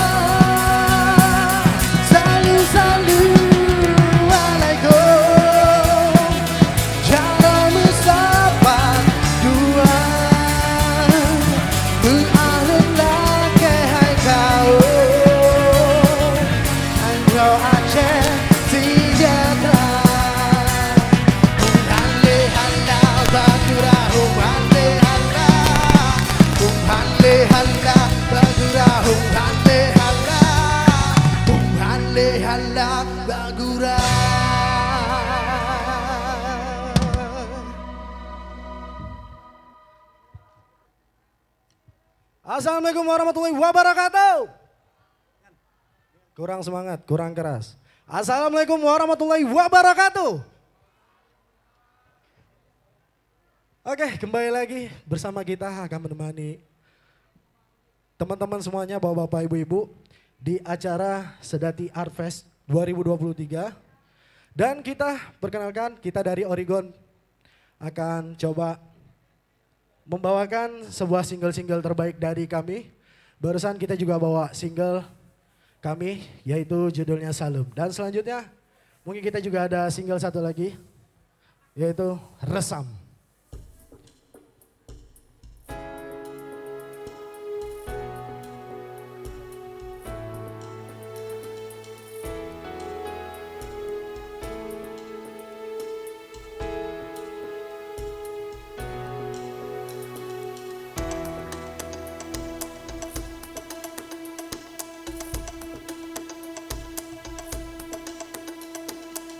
Salam, salam alaikum. Jaroe meusapa dua, meuahlon lakèe hai kaum, nanggroe Aceh sejahtera. Hom han lé han la batura, hom han lé han la, hom han lé han la batura, hom han lé han la, hom han lé han la batura. Assalamualaikum warahmatullahi wabarakatuh. Kurang semangat, kurang keras. Assalamualaikum warahmatullahi wabarakatuh. Oke, kembali lagi bersama kita akan menemani teman-teman semuanya, bapak-bapak, ibu-ibu, di acara Sedati Art Fest dua ribu dua puluh tiga. Dan kita perkenalkan, kita dari Origon akan coba membawakan sebuah single-single terbaik dari kami. Barusan kita juga bawa single kami, yaitu judulnya Saleuem. Dan selanjutnya, mungkin kita juga ada single satu lagi, yaitu Resam.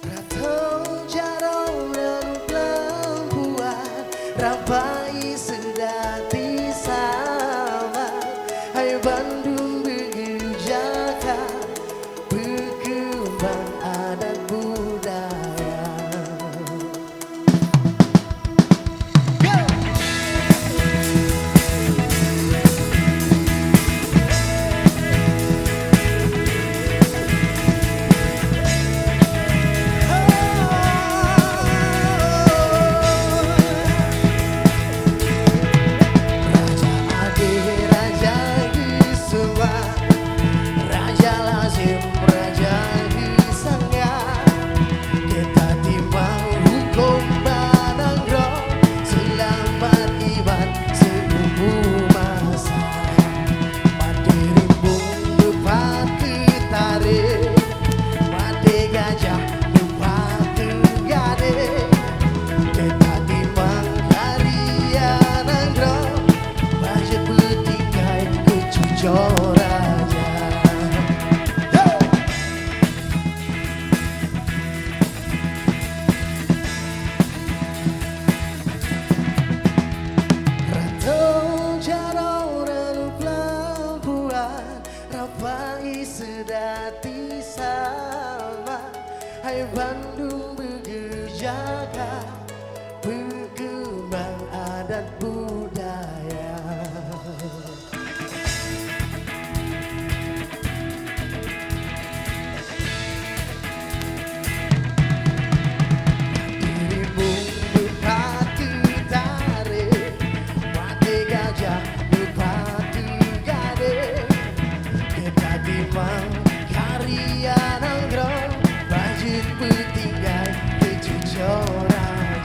Ratong jaroe ureueng peurempuan, rampai seudati sama, hai bandum beugeujaga, peukeumbang adat budaya. Raja adé, raja geuseubah, raja lazem, raja geusangga. Geutanyoe timang hukôm bak nanggroe, seulamat iman seumu masa. Maté rimbong leupah keu tarek, maté gajah leupah keu gadéh. Geutanyoe timang karya nanggroe, bah jeuet peutinggai keu cucoe raja. Ratong jaroe ureueng peurempuan, rampai seudati sama, hai bandum beugeujaga, peukeumbang adat budaya. Rimbong leupah keu tarek, maté gajah leupah keu gadéh. Geutanyoe timang karya nanggroe, bah jeuet peutinggai keu cucoe raja.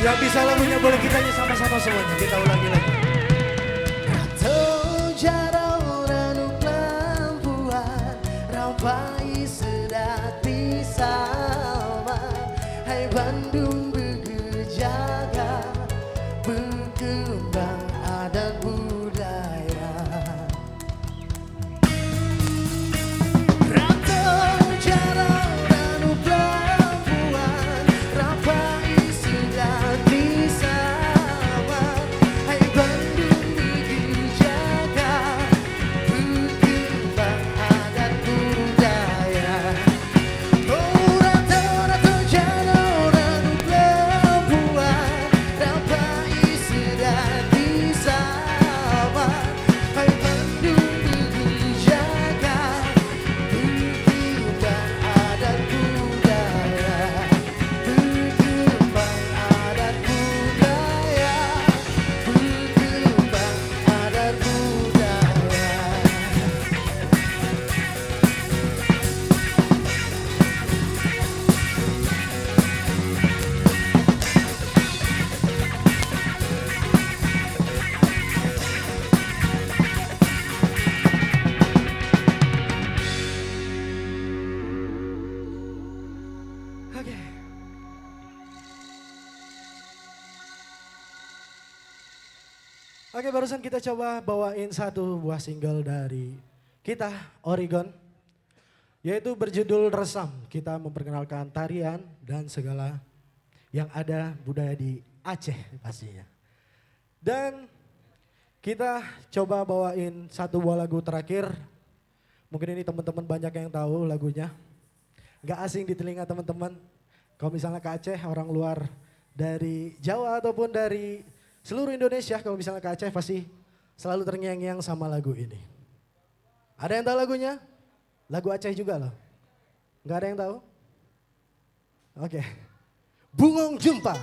Yang bisa lagunya boleh kita nyanyi sama-sama semuanya. Kita ulangi lagi. Rata jaroe ureueng lam buan, rampai seudati sama. Hai bandum beugeujaga, beukeumbang adat budaya. Oke. Oke, barusan kita coba bawain satu buah single dari kita, Oregon, yaitu berjudul Resam. Kita memperkenalkan tarian dan segala yang ada budaya di Aceh pastinya. Dan kita coba bawain satu buah lagu terakhir. Mungkin ini teman-teman banyak yang tahu lagunya. Nggak asing di telinga teman-teman. Kalau misalnya ke Aceh, orang luar dari Jawa ataupun dari seluruh Indonesia, kalau misalnya ke Aceh pasti selalu terngiang-ngiang sama lagu ini. Ada yang tahu lagunya? Lagu Aceh juga loh. Nggak ada yang tahu? Oke. Bungong Jeumpa.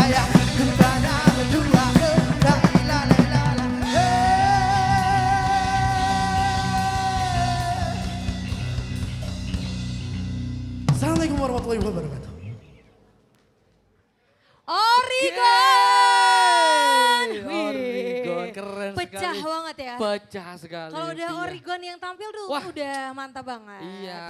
Kembana berdua, la ilaha illallah. Hey. Assalamualaikum warahmatullahi wabarakatuh. Origon. Oke, Origon, keren Pecah sekali. Banget ya. Pecah sekali. Kalau udah Iya. Origon yang tampil tuh Wah. Udah mantap banget. Iya,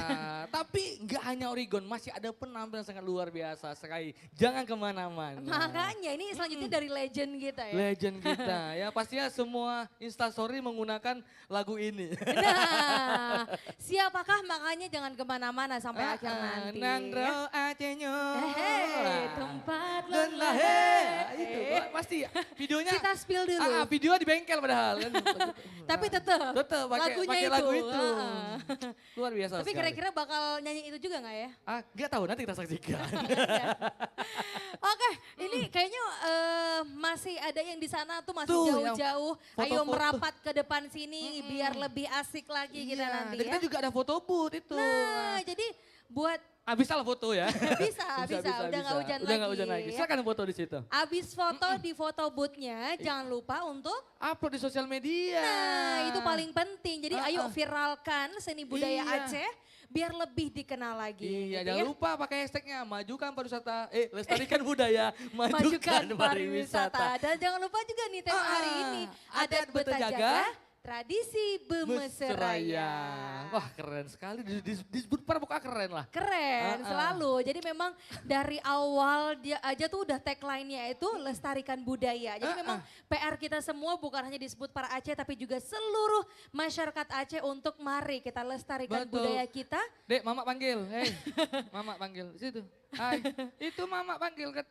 tapi nggak hanya Origon, masih ada penampilan sangat luar biasa sekali. Jangan kemana-mana. Makanya ini selanjutnya dari legend kita ya. Legend kita, ya pastinya semua instastory menggunakan lagu ini. Nah, siapakah makanya jangan kemana-mana sampai akhir Ah, ah, nanti. Nandro Aceh nyo. Hehe, tempat Dan lelah. lahir. Ah, itu, pasti ya. Videonya. Kita spill dulu. Ah, ah, video di bengkel padahal kan. Tapi tetap. Tetap pakai Lagunya pakai itu. lagu itu. Ah, ah. Luar biasa Tapi sekali. Kira-kira bakal nyanyi itu juga nggak ya? Ah, nggak tahu, nanti kita saksikan. Oke, ini kayaknya eh, masih ada yang di sana tuh masih Tuh, yang jauh-jauh. Ayo foto-foto. Merapat ke depan sini biar lebih asik lagi kita Iya, nanti dan ya. Kita juga ada foto booth itu. Nah, jadi buat Ah, bisa lah foto ya. Bisa, bisa, udah nggak hujan Udah nggak lagi. hujan lagi. Silakan foto di situ. Abis foto di foto boothnya, jangan lupa untuk Upload di sosial media. Nah, itu paling penting. Jadi Ah, ayo ah. viralkan seni budaya Iya. Aceh biar lebih dikenal lagi. Iya, gitu jangan ya. lupa pakai hashtagnya majukan pariwisata, eh lestarikan budaya, majukan, Majukan pariwisata. pariwisata. Dan jangan lupa juga nih tema hari Ah, ini. adat berjaga, tradisi Mesra bermesraya. ya. Wah keren sekali di, di, disebut para pokoknya keren lah. Keren Ah, ah. Selalu. Jadi memang dari awal dia aja tuh udah tagline-nya itu lestarikan budaya. Jadi Ah, memang ah. P R kita semua bukan hanya disebut para Aceh tapi juga seluruh masyarakat Aceh untuk mari kita lestarikan Betul. Budaya kita. Dek, mamak panggil. Hei, mamak panggil. Situ. Hai. Itu mamak panggil. Kat-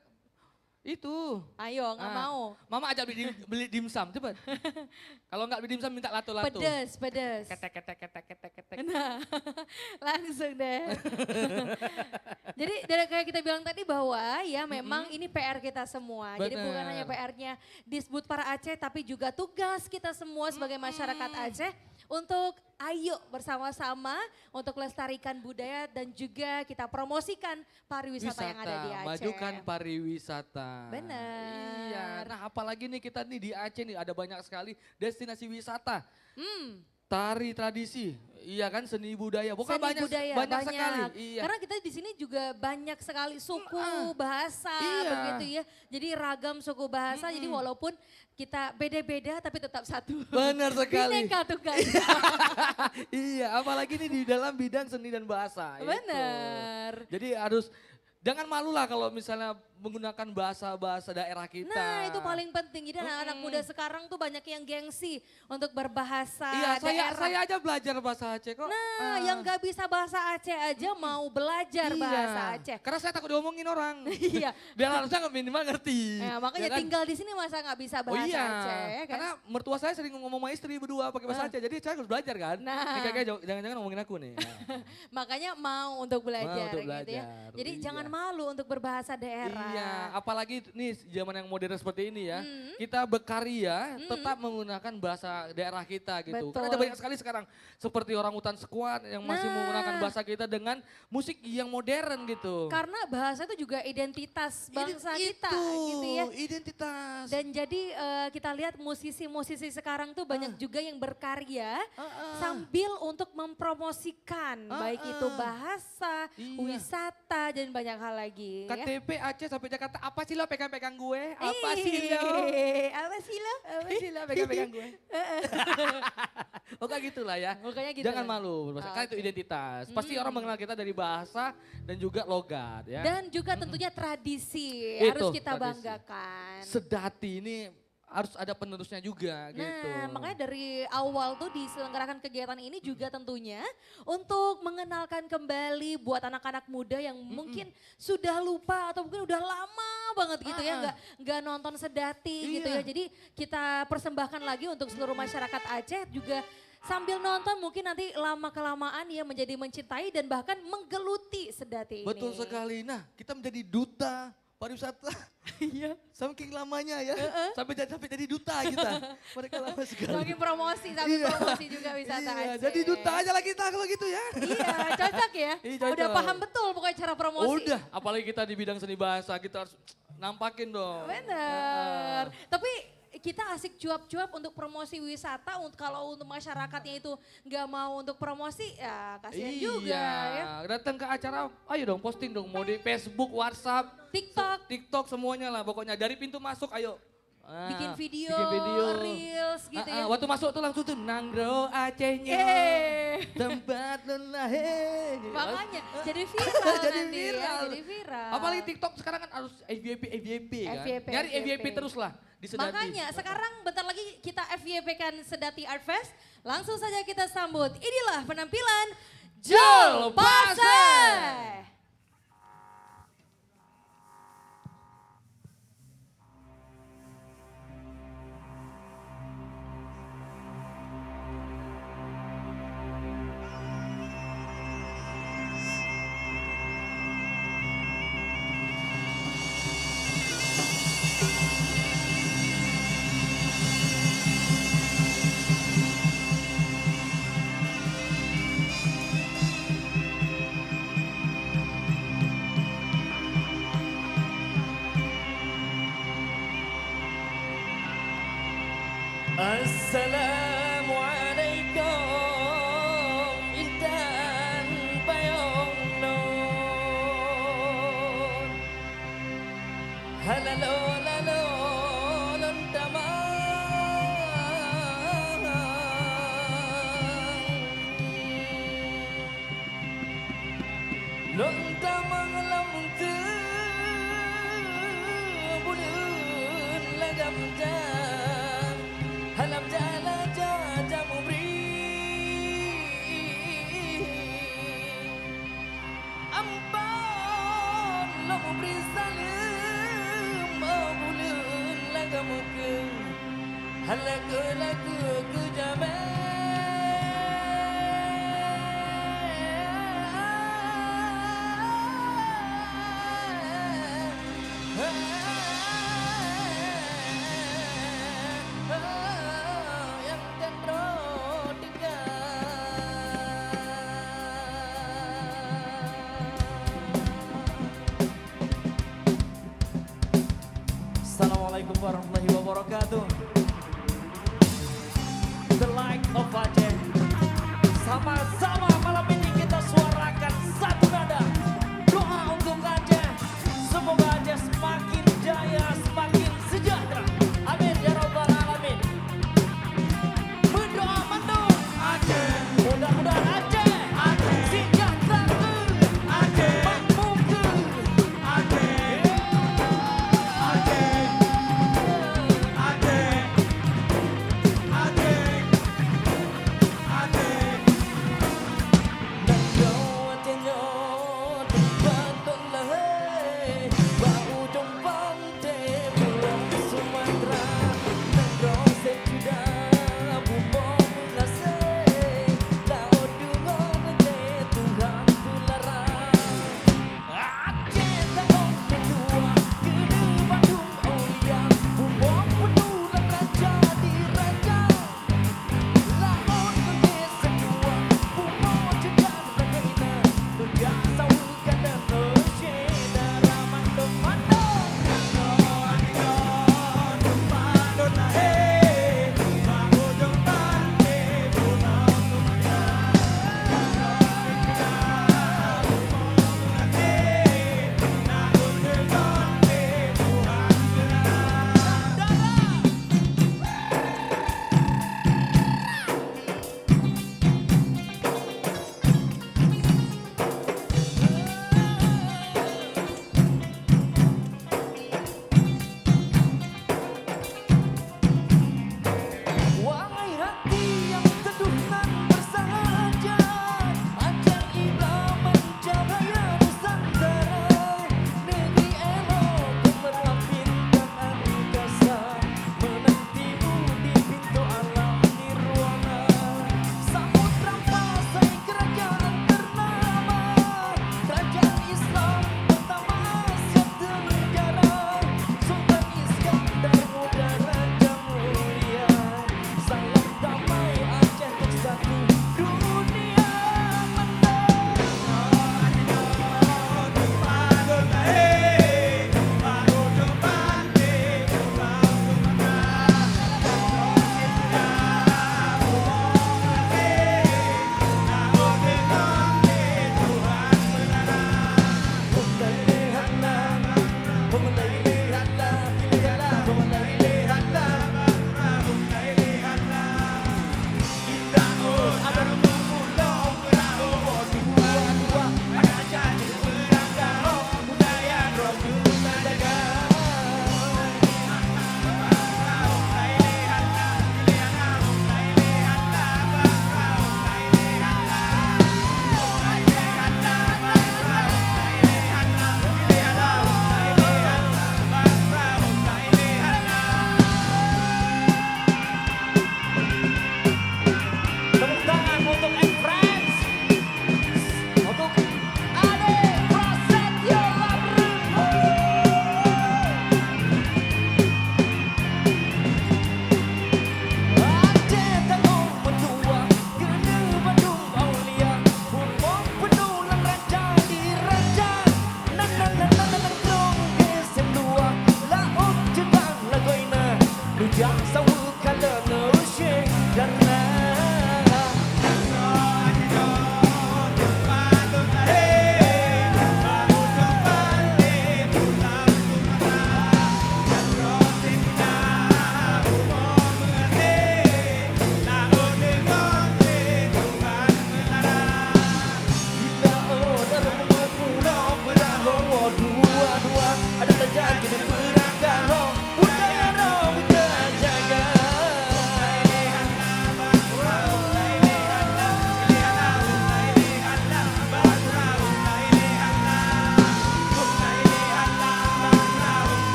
Itu. Ayo, nggak Ah, mau. Mamak ajak beli, dim- beli dimsum, cepat. Kalau nggak beli dimsum, minta lato-lato. Pedes, pedes. Ketek, ketek, ketek, ketek, ketek. Nah, langsung deh. Jadi dari kayak kita bilang tadi bahwa ya memang ini P R kita semua. Jadi bukan Benar. Hanya P R-nya Disbud Para Aceh, tapi juga tugas kita semua sebagai masyarakat Aceh untuk ayo bersama-sama untuk lestarikan budaya dan juga kita promosikan pariwisata yang ada di Wisata, Aceh. Majukan pariwisata. Benar. Iya. Nah, apalagi nih kita nih di Aceh nih ada banyak sekali destinasi wisata. Hmm. Tari tradisi, iya kan, seni budaya. Pokoknya Seni banyak budaya, banyak banyak. sekali. Iya. Karena kita di sini juga banyak sekali suku, Ah, bahasa, iya. begitu ya. Jadi ragam suku bahasa. Jadi walaupun kita beda-beda, tapi tetap satu. Benar sekali. Bineka tunggal ika. Iya, apalagi ini di dalam bidang seni dan bahasa. Itu. Benar. Jadi harus jangan malu lah kalau misalnya menggunakan bahasa-bahasa daerah kita. Nah, itu paling penting. Jadi anak-anak muda sekarang tuh banyak yang gengsi untuk berbahasa Iya, saya daerah. Saya aja belajar bahasa Aceh kok. Nah, Ah. Yang nggak bisa bahasa Aceh aja mau belajar Iya. bahasa Aceh. Karena saya takut diomongin orang. Iya. Dia harusnya minimal ngerti. Ya, makanya Ya kan? Tinggal di sini masa nggak bisa bahasa Oh iya, Aceh, ya kan? Karena mertua saya sering ngomong sama istri berdua pakai bahasa Ah. Aceh, jadi saya harus belajar kan. Nah. Ini kayaknya jauh- jangan-jangan ngomongin aku nih. Nah. Makanya mau untuk belajar Mau untuk gitu ya. belajar, Jadi iya. Jangan malu untuk berbahasa daerah. Iya, apalagi nih zaman yang modern seperti ini ya, Hmm. kita berkarya tetap menggunakan bahasa daerah kita gitu. Betul. Karena ada banyak sekali sekarang seperti orang hutan squad yang masih Nah. menggunakan bahasa kita dengan musik yang modern gitu. Karena bahasa itu juga identitas Ident- bangsa kita itu, gitu ya. Identitas. Dan jadi eh, kita lihat musisi-musisi sekarang tuh banyak juga yang berkarya Heeh. sambil untuk mempromosikan baik Heeh. itu bahasa, Iya. Wisata dan banyak hal lagi ya. K T P Aceh sampai Jakarta, apa sih lo pegang-pegang gue? Apa sih lo? Ih, Apa sih lo? Apa sih lo pegang-pegang gue? Pokoknya gitulah ya. Pokoknya gitu Jangan lah. Malu, karena itu Oke. Identitas. Pasti orang mengenal kita dari bahasa dan juga logat ya. Dan juga tentunya tradisi Itu, harus kita tradisi. Banggakan. Sedati ini harus ada penerusnya juga Nah, gitu. Makanya dari awal tuh diselenggarakan kegiatan ini juga tentunya untuk mengenalkan kembali buat anak-anak muda yang mungkin sudah lupa atau mungkin udah lama banget gitu ya Ah. nggak nggak nonton Sedati gitu ya. Iya. Jadi kita persembahkan lagi untuk seluruh masyarakat Aceh juga sambil nonton mungkin nanti lama kelamaan ya menjadi mencintai dan bahkan menggeluti Sedati ini. Betul sekali. Nah, kita menjadi duta pariwisata. Iya. Saking lamanya ya. Sampai jadi sampai jadi duta kita. Mereka lama sekali. Semakin promosi, semakin Iya. promosi juga wisata Iya, Aceh. Jadi duta aja lah kita kalau gitu ya. Iya, cocok ya. Iya, cocok. Udah paham betul pokoknya cara promosi. Udah, apalagi kita di bidang seni bahasa, kita harus Nampakin dong. Bener. Heeh. Tapi kita asik cuap-cuap untuk promosi wisata, untuk, kalau untuk masyarakatnya itu nggak mau untuk promosi, ya kasihan juga, ya. Iya, datang ke acara, ayo dong, posting dong, mau di Facebook, WhatsApp, TikTok. TikTok, semuanya lah, pokoknya dari pintu masuk, ayo. Ah, bikin video, bikin video, reels gitu, ah, ya. Ah, waktu masuk tuh langsung tuh, "Nanggroe Aceh nyoe, eh, tempat lôn lahir." Makanya, jadi viral. Jadi nanti, ya, viral. Jadi viral. Apalagi TikTok sekarang kan harus F Y P, F Y P kan. F Y P, nyari F Y P, F Y P terus lah di Sedati. Makanya, sekarang bentar lagi kita F Y P-kan Sedati Art Fest. Langsung saja kita sambut. Inilah penampilan Jol Pase. Assalamualaikum, intan payong non. Halalo lalo lôn tamong. Lôn tamong lam teue buleuen lagam jam, halam jala jaja mubri. Amphon lôn mubri saleuem, oh buleuen lagam keu. Hana keu lagu keu jamé. Nyang kan droe teuka. Assalamualaikum warahmatullahi wabarakatuh. The Light of Aceh. Sama-sama malam ini kita suarakan satu nada. Doa untuk Aceh. Semoga Aceh semakin jaya, semakin sejahtera. Amin ya rabbal alamin. Meudoa mandum Aceh. Mudah-mudahan Aceh, Aceh, sejahtera keu Aceh, makmur keu Aceh, Aceh, Aceh,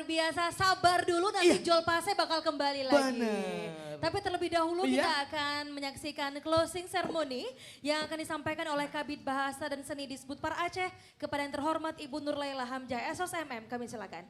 Biasa, sabar dulu, nanti Iya. Jol Pase bakal kembali lagi. Bener. Tapi terlebih dahulu Iya. kita akan menyaksikan closing ceremony yang akan disampaikan oleh Kabid Bahasa dan Seni Disbudpar Aceh kepada yang terhormat Ibu Nurlaila Hamjah, S O S M M. Kami silakan.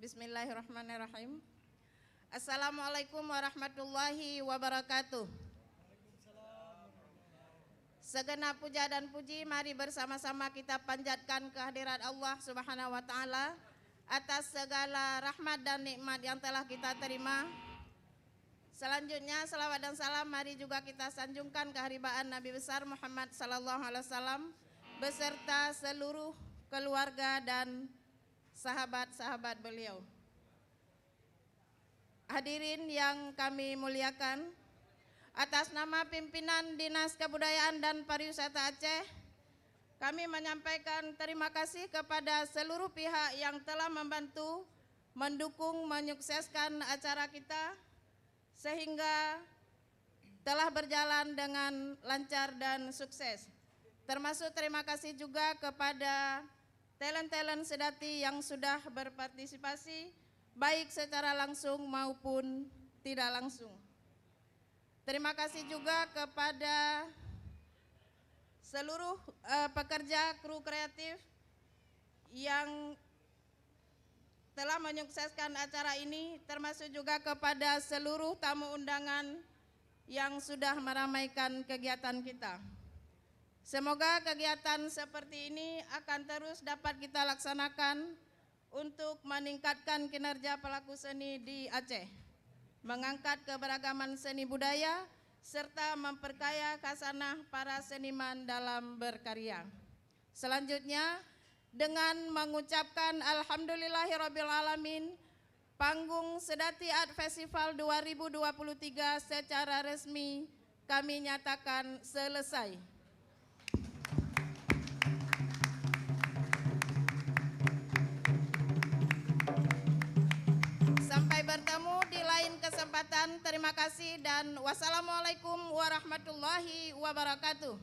Bismillahirrahmanirrahim. Assalamualaikum warahmatullahi wabarakatuh. Segenap puja dan puji mari bersama-sama kita panjatkan kehadirat Allah Subhanahu wa Ta'ala atas segala rahmat dan nikmat yang telah kita terima. Selanjutnya, salawat dan salam mari juga kita sanjungkan keharibaan Nabi Besar Muhammad sallallahu alaihi wasallam beserta seluruh keluarga dan sahabat-sahabat beliau. Hadirin yang kami muliakan, atas nama pimpinan Dinas Kebudayaan dan Pariwisata Aceh, kami menyampaikan terima kasih kepada seluruh pihak yang telah membantu mendukung menyukseskan acara kita, sehingga telah berjalan dengan lancar dan sukses. Termasuk terima kasih juga kepada talent-talent Sedati yang sudah berpartisipasi, baik secara langsung maupun tidak langsung. Terima kasih juga kepada seluruh, eh, pekerja kru kreatif yang telah menyukseskan acara ini, termasuk juga kepada seluruh tamu undangan yang sudah meramaikan kegiatan kita. Semoga kegiatan seperti ini akan terus dapat kita laksanakan untuk meningkatkan kinerja pelaku seni di Aceh, mengangkat keberagaman seni budaya, serta memperkaya khasanah para seniman dalam berkarya. Selanjutnya, dengan mengucapkan alhamdulillahirabbil alamin, panggung Sedati Art Festival dua ribu dua puluh tiga secara resmi kami nyatakan selesai. Sampai bertemu di lain kesempatan. Terima kasih dan wassalamualaikum warahmatullahi wabarakatuh.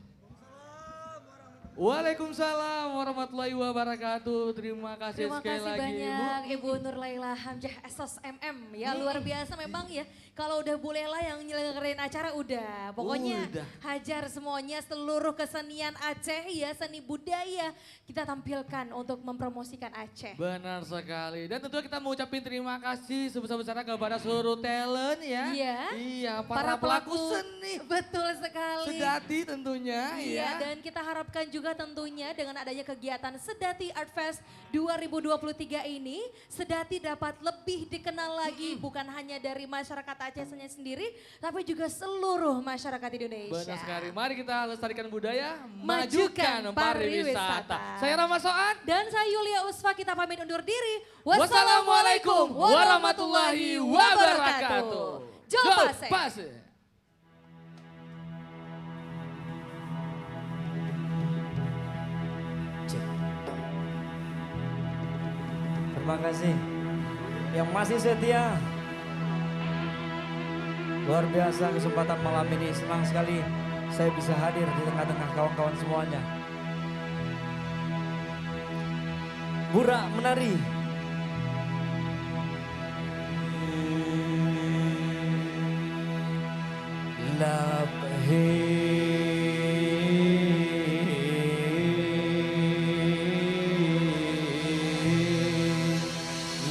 Waalaikumsalam warahmatullahi wabarakatuh. Terima kasih Terima sekali kasih lagi, banyak, Ibu. Ibu Nurlaila Hamjah, S O S M M. Ya, Iya. luar biasa memang ya. Kalau udah Bu Lela yang nyelenggarain acara, udah. Pokoknya Udah. hajar semuanya, seluruh kesenian Aceh ya, seni budaya kita tampilkan untuk mempromosikan Aceh. Benar sekali. Dan tentunya kita mau ucapin terima kasih sebesar-besarnya kepada seluruh talent ya. Iya. Iya, para, Para pelaku pelaku seni. Betul sekali. Sedati tentunya Iya, ya. dan kita harapkan juga tentunya dengan adanya kegiatan Sedati Art Fest dua ribu dua puluh tiga ini, Sedati dapat lebih dikenal lagi, bukan hanya dari masyarakat Aceh sendiri, tapi juga seluruh masyarakat Indonesia. Benar sekali. Mari kita lestarikan budaya, Majukan majukan pariwisata. pariwisata. Saya Rama Soan. Dan saya Yulia Usfa, kita pamit undur diri. Wassalamualaikum warahmatullahi wabarakatuh. Jol Jol Pase. Pase. Cek. Terima kasih yang masih setia. Luar biasa kesempatan malam ini, senang sekali saya bisa hadir di tengah-tengah kawan-kawan semuanya. Burak menari. Lap hé,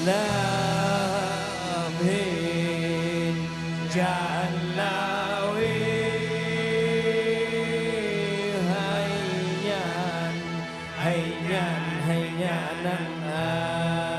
lap hé, jan lawé, hai nyan, hai nyan, hai nyan nan a.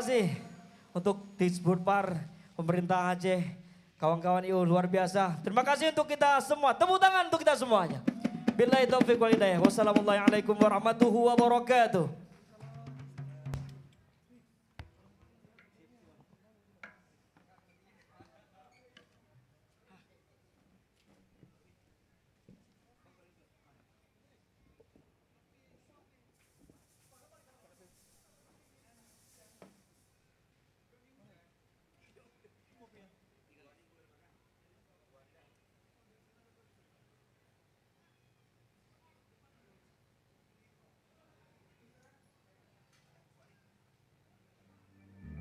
kasih untuk Disbudpar pemerintah Aceh, kawan-kawan I O luar biasa. Terima kasih untuk kita semua. Tepuk tangan untuk kita semuanya. Billahi taufiq wal hidayah. Wassalamualaikum warahmatullahi wabarakatuh.